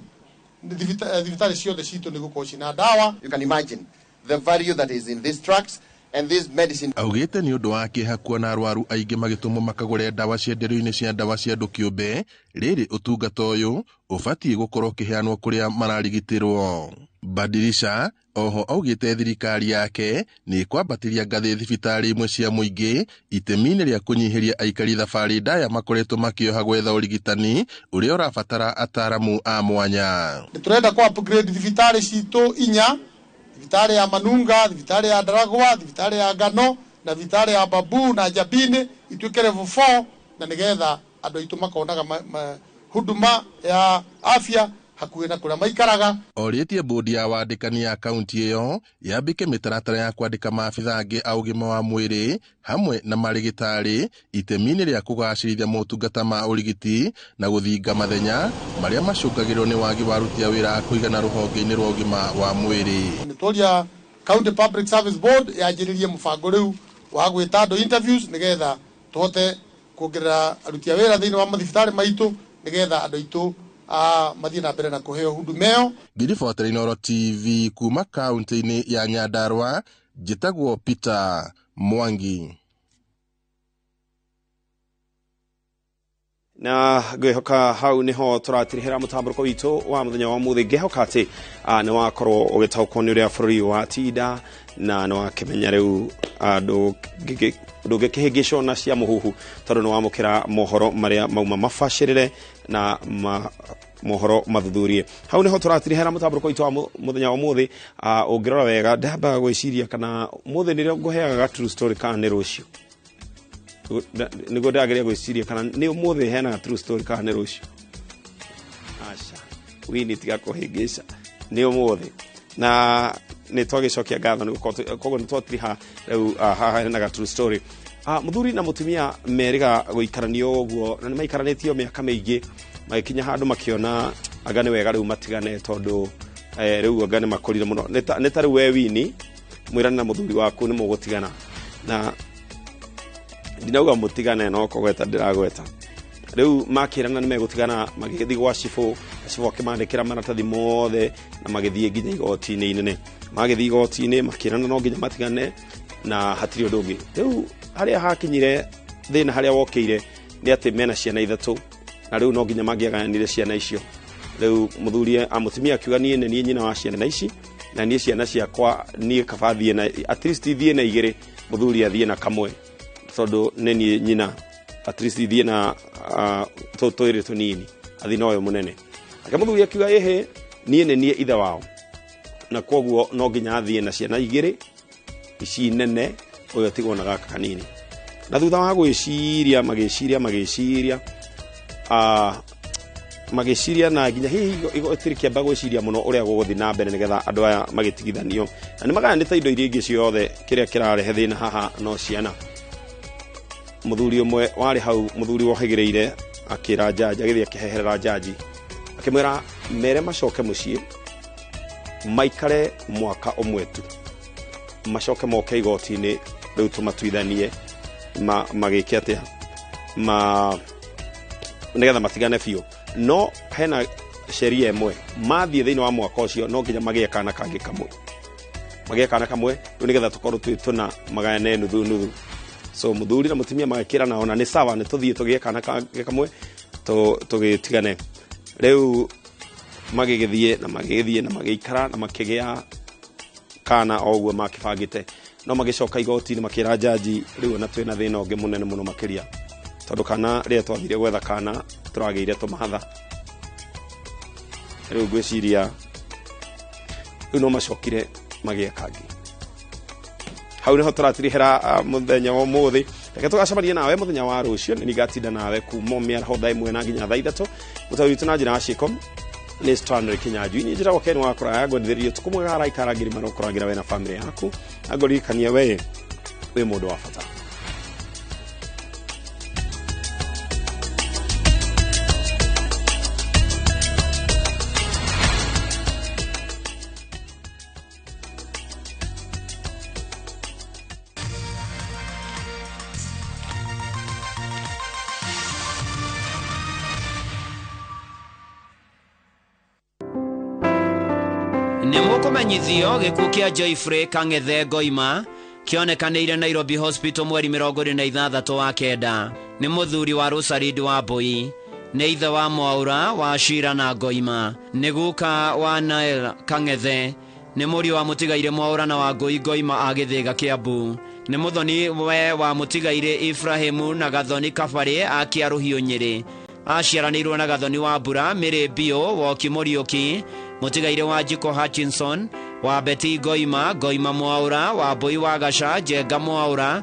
thibitarĩ ciothe citũ nĩ gũkorwo cina ndawa. You can imagine the value that is in these trucks and this medicine. Augĩte nĩ ũndũ wa kĩeha kuona arwaru aingĩ magĩtũmwo makagũre ndawa cienderio-inĩ cia ndawa cia andũ kĩũmbe, rĩrĩ ũtungata ũyũ ũbatiĩ gũkorwo ũkĩheanwo kũrĩa mararigitĩrwo. Badilisha oho augĩte thirikari yake nĩ kwambatĩria ngathĩ thibitarĩ imwe cia mũingĩ itemi-inĩ rĩa kũnyihĩria aikari thabarĩ ndaya makoretwo makĩoha gwetha ũrigitani ũrĩa ũrabatara ataaramu a mwanya. Nĩ tũrenda kũ upgrade thibitarĩ citũ inya, thibitarĩ ya Manunga, thibitarĩ ya Ndaragwa, thibitarĩ ya Ngano na thibitarĩ ya Babu na Njabini ituĩke level 4 na nĩgetha Andũ aitũ makonaga huduma ya afya hakuhĩ na kũrĩa maikaraga. Orĩtie bodi ya wandĩkani ya kaunti ĩyo yambĩke mĩtaratara ya kwandĩka maabitha angĩ a ũgima wa mwĩrĩ hamwe na marĩgĩtarĩ itemi-inĩ rĩa kũgacĩrithia motungata ma ũrigiti na gũthinga mathenya marĩa macũngagĩrĩrwo nĩ wagi wa aruti a wĩra a kũigana rũhonge-inĩ rwa ũgima wa mwĩrĩ. Nĩtworia County Public Service Board yanjĩrĩrie mũbango rĩu wa gwĩta andũ interviews nĩgetha tũhote kuongerera aruti a wĩra thĩinĩ wa mathibitarĩ maitũ nĩgetha andũ aitũ mathiĩ na mbere na kũheo huduma ĩyo. Ngĩribotera Inooro TV kuma kaunti-inĩ ya Nyandarua, njĩtagwo Peter Mwangi. Na ngwihoka hau niho tũratirihĩra mũtambũrũko witũ wa mũthenya wa mũthĩ. Ngĩhoka atĩ nĩ wakorwo ũgĩtaũkwo nĩ ũrĩa bũrũri watinda na nĩ wakĩmenya rĩu ndũngĩkĩhĩngĩcwo na cia mũhuhu tondũ nĩ wamũkĩra mohoro marĩa mauma mabacĩrĩre na mohoro mathuthurie. Hau niho tũratirihĩra mũtambũrũko witũ wa mũthenya wa mũthĩ. Ũngĩrora wega ndambaga gwĩciria kana mũthĩ nĩrĩo ngũheaga true story kana nĩ rũciũ, nĩguo ndĩrageria gwĩciria kana nĩ ũmũthĩ heanaga true story kana nĩ rũciũ. Aca wini tiga kũhĩngĩca, nĩ ũmũthĩ na nĩ twagĩcokia ngatho nĩ koguo nĩ twatiriha rĩu haha heanaga true story. Mũthuri na mũtumia merĩga gũikarania ũguo na nĩ maikaranĩtio mĩaka mĩingĩ, magĩkinya handũ makĩona anga nĩ wega rĩu matigane tondũ rĩu anga nĩ makũrire mũno. Nĩ ta rĩu we wini mwĩrane na mũthuri waku nĩ mũgũtigana, na ndinauga mũtigane no kũgweta ndĩragweta. Rĩu makĩrana nĩ megũtigana, magĩthiĩ gwa cibũ, cibũ akĩmandĩkĩra maratathi mothe na magĩthiĩ nginya igoti-inĩ inene. Magĩthiĩ igoti-inĩ makĩrana no nginya matigane na hatirĩ ũndũ ũngĩ. Rĩu harĩa hakinyire thĩna harĩa wokĩire nĩ atĩ mena ciana ithatũ na rĩu no nginya mangĩagayanire ciana icio. Rĩu mũthuri mũtumia akiuga niĩ nĩ niĩ nyina wa ciana ici na niĩ ciana ciakwa niĩ kaba thiĩ na at least thiĩ na igĩrĩ, mũthuri athiĩ na kamwe tondũ nĩ niĩ nyina, at least thiĩ na twĩrĩ tũnini athiĩ na ũyũ mũnene. Ake mũthuri akiuga ĩhĩ niĩ nĩ niĩ ithe wao na koguo no nginya athiĩ na ciana igĩrĩ ici nene, ũyũ atigwo na gaka kanini. Na thutha wa gwĩciria magĩciria magĩciria magĩciria na nginya hihi igoti rĩkĩamba gwĩciria mũno ũrĩa gũgũthiĩ na mbere nĩgetha andũ aya magĩtigithanio na nĩ magayanĩte indo iria ingĩ ciothe. Kĩrĩa kĩrarehe thĩna haha no ciana. Mũthuri ũmwe warĩ hau, mũthuri wohĩgĩrĩire, akĩra jaji, agĩthiĩ akĩheherera jaji akĩmwĩra mere macoke mũciĩ maikare mwaka ũmwe tu, macoke moke igoti-inĩ rĩu tũmatuithanie magĩke atĩa nĩgetha matigane biũ. No hena sheria ĩmwe, mathiĩ thĩinĩ wa mwaka ũcio no nginya magĩe kana kangĩ kamwe, magĩe kana kamwe rĩu nĩgetha tũkorwo twĩ tũna magayane nuthu nuthu. So mũthuri na mũtumia magĩkĩrana ona nĩ sawa, nĩ tũthiĩ tũgĩe kana kangĩ kamwe tũgĩtigane. Rĩu magĩgĩthiĩ na magĩgĩthiĩ na magĩikara na makĩgĩa kana o ũguo makĩbangĩte. No magĩcoka igoti-inĩ makĩra jaji rĩu ona twĩna thĩna ũngĩ mũnene mũno makĩria tondũ kana rĩrĩa twathire gwetha kana tũragĩire tũmatha. Rĩu ngwĩciria rĩu no macokire magĩe kangĩ. Hau niho tũratirihĩra mũthenya wa ũmũthĩ. Reke tũgacemania nawe mũthenya wa rũciũ, nĩ ngatinda nawe kuma mĩaraho thaa 1 na nginya thaa 3. Mũtaũri witũ na njĩra ya ciĩko nĩ Stanley Kinyanjui. Niĩ njĩtagwo Ken wa Kũraya, ngwendithĩrĩria ũtukũ mwega, araika arangĩri marokũrangĩra we na bamĩrĩ yaku, na ngũririkania we wĩ mũndũ wa bata. Nĩ mũkũmenyithio gĩkuũ kĩa Joyfrey Kang'ethe Ngoima kĩonekanĩire Nairobi Hospital mweri 26 wa kenda. Nĩ mũthuri wa Rosalind wa Mbui, nĩ ithe wa Mwaura wa Shira na Ngoima, nĩ guka wa Nael Kang'ethe, nĩ mũriũ wa mũtigaire Mwaura na wa Ngui Ngoima a Gĩthĩga Kĩambu, nĩ mũthoni we wa mũtigaire Ibrahimu na Gathoni Kabarĩ a Kĩarũhiũ Nyĩrĩ. Aciaranĩirwo na Gathoni wa Mbura, Mĩrĩ Biũ, Woki Mũriũki, mũtigaire wa Njiko Hutchinson, wa Betty Ngoima, Ngoima Mwaura, wa Mbui wa Gaca, Njenga Mwaura,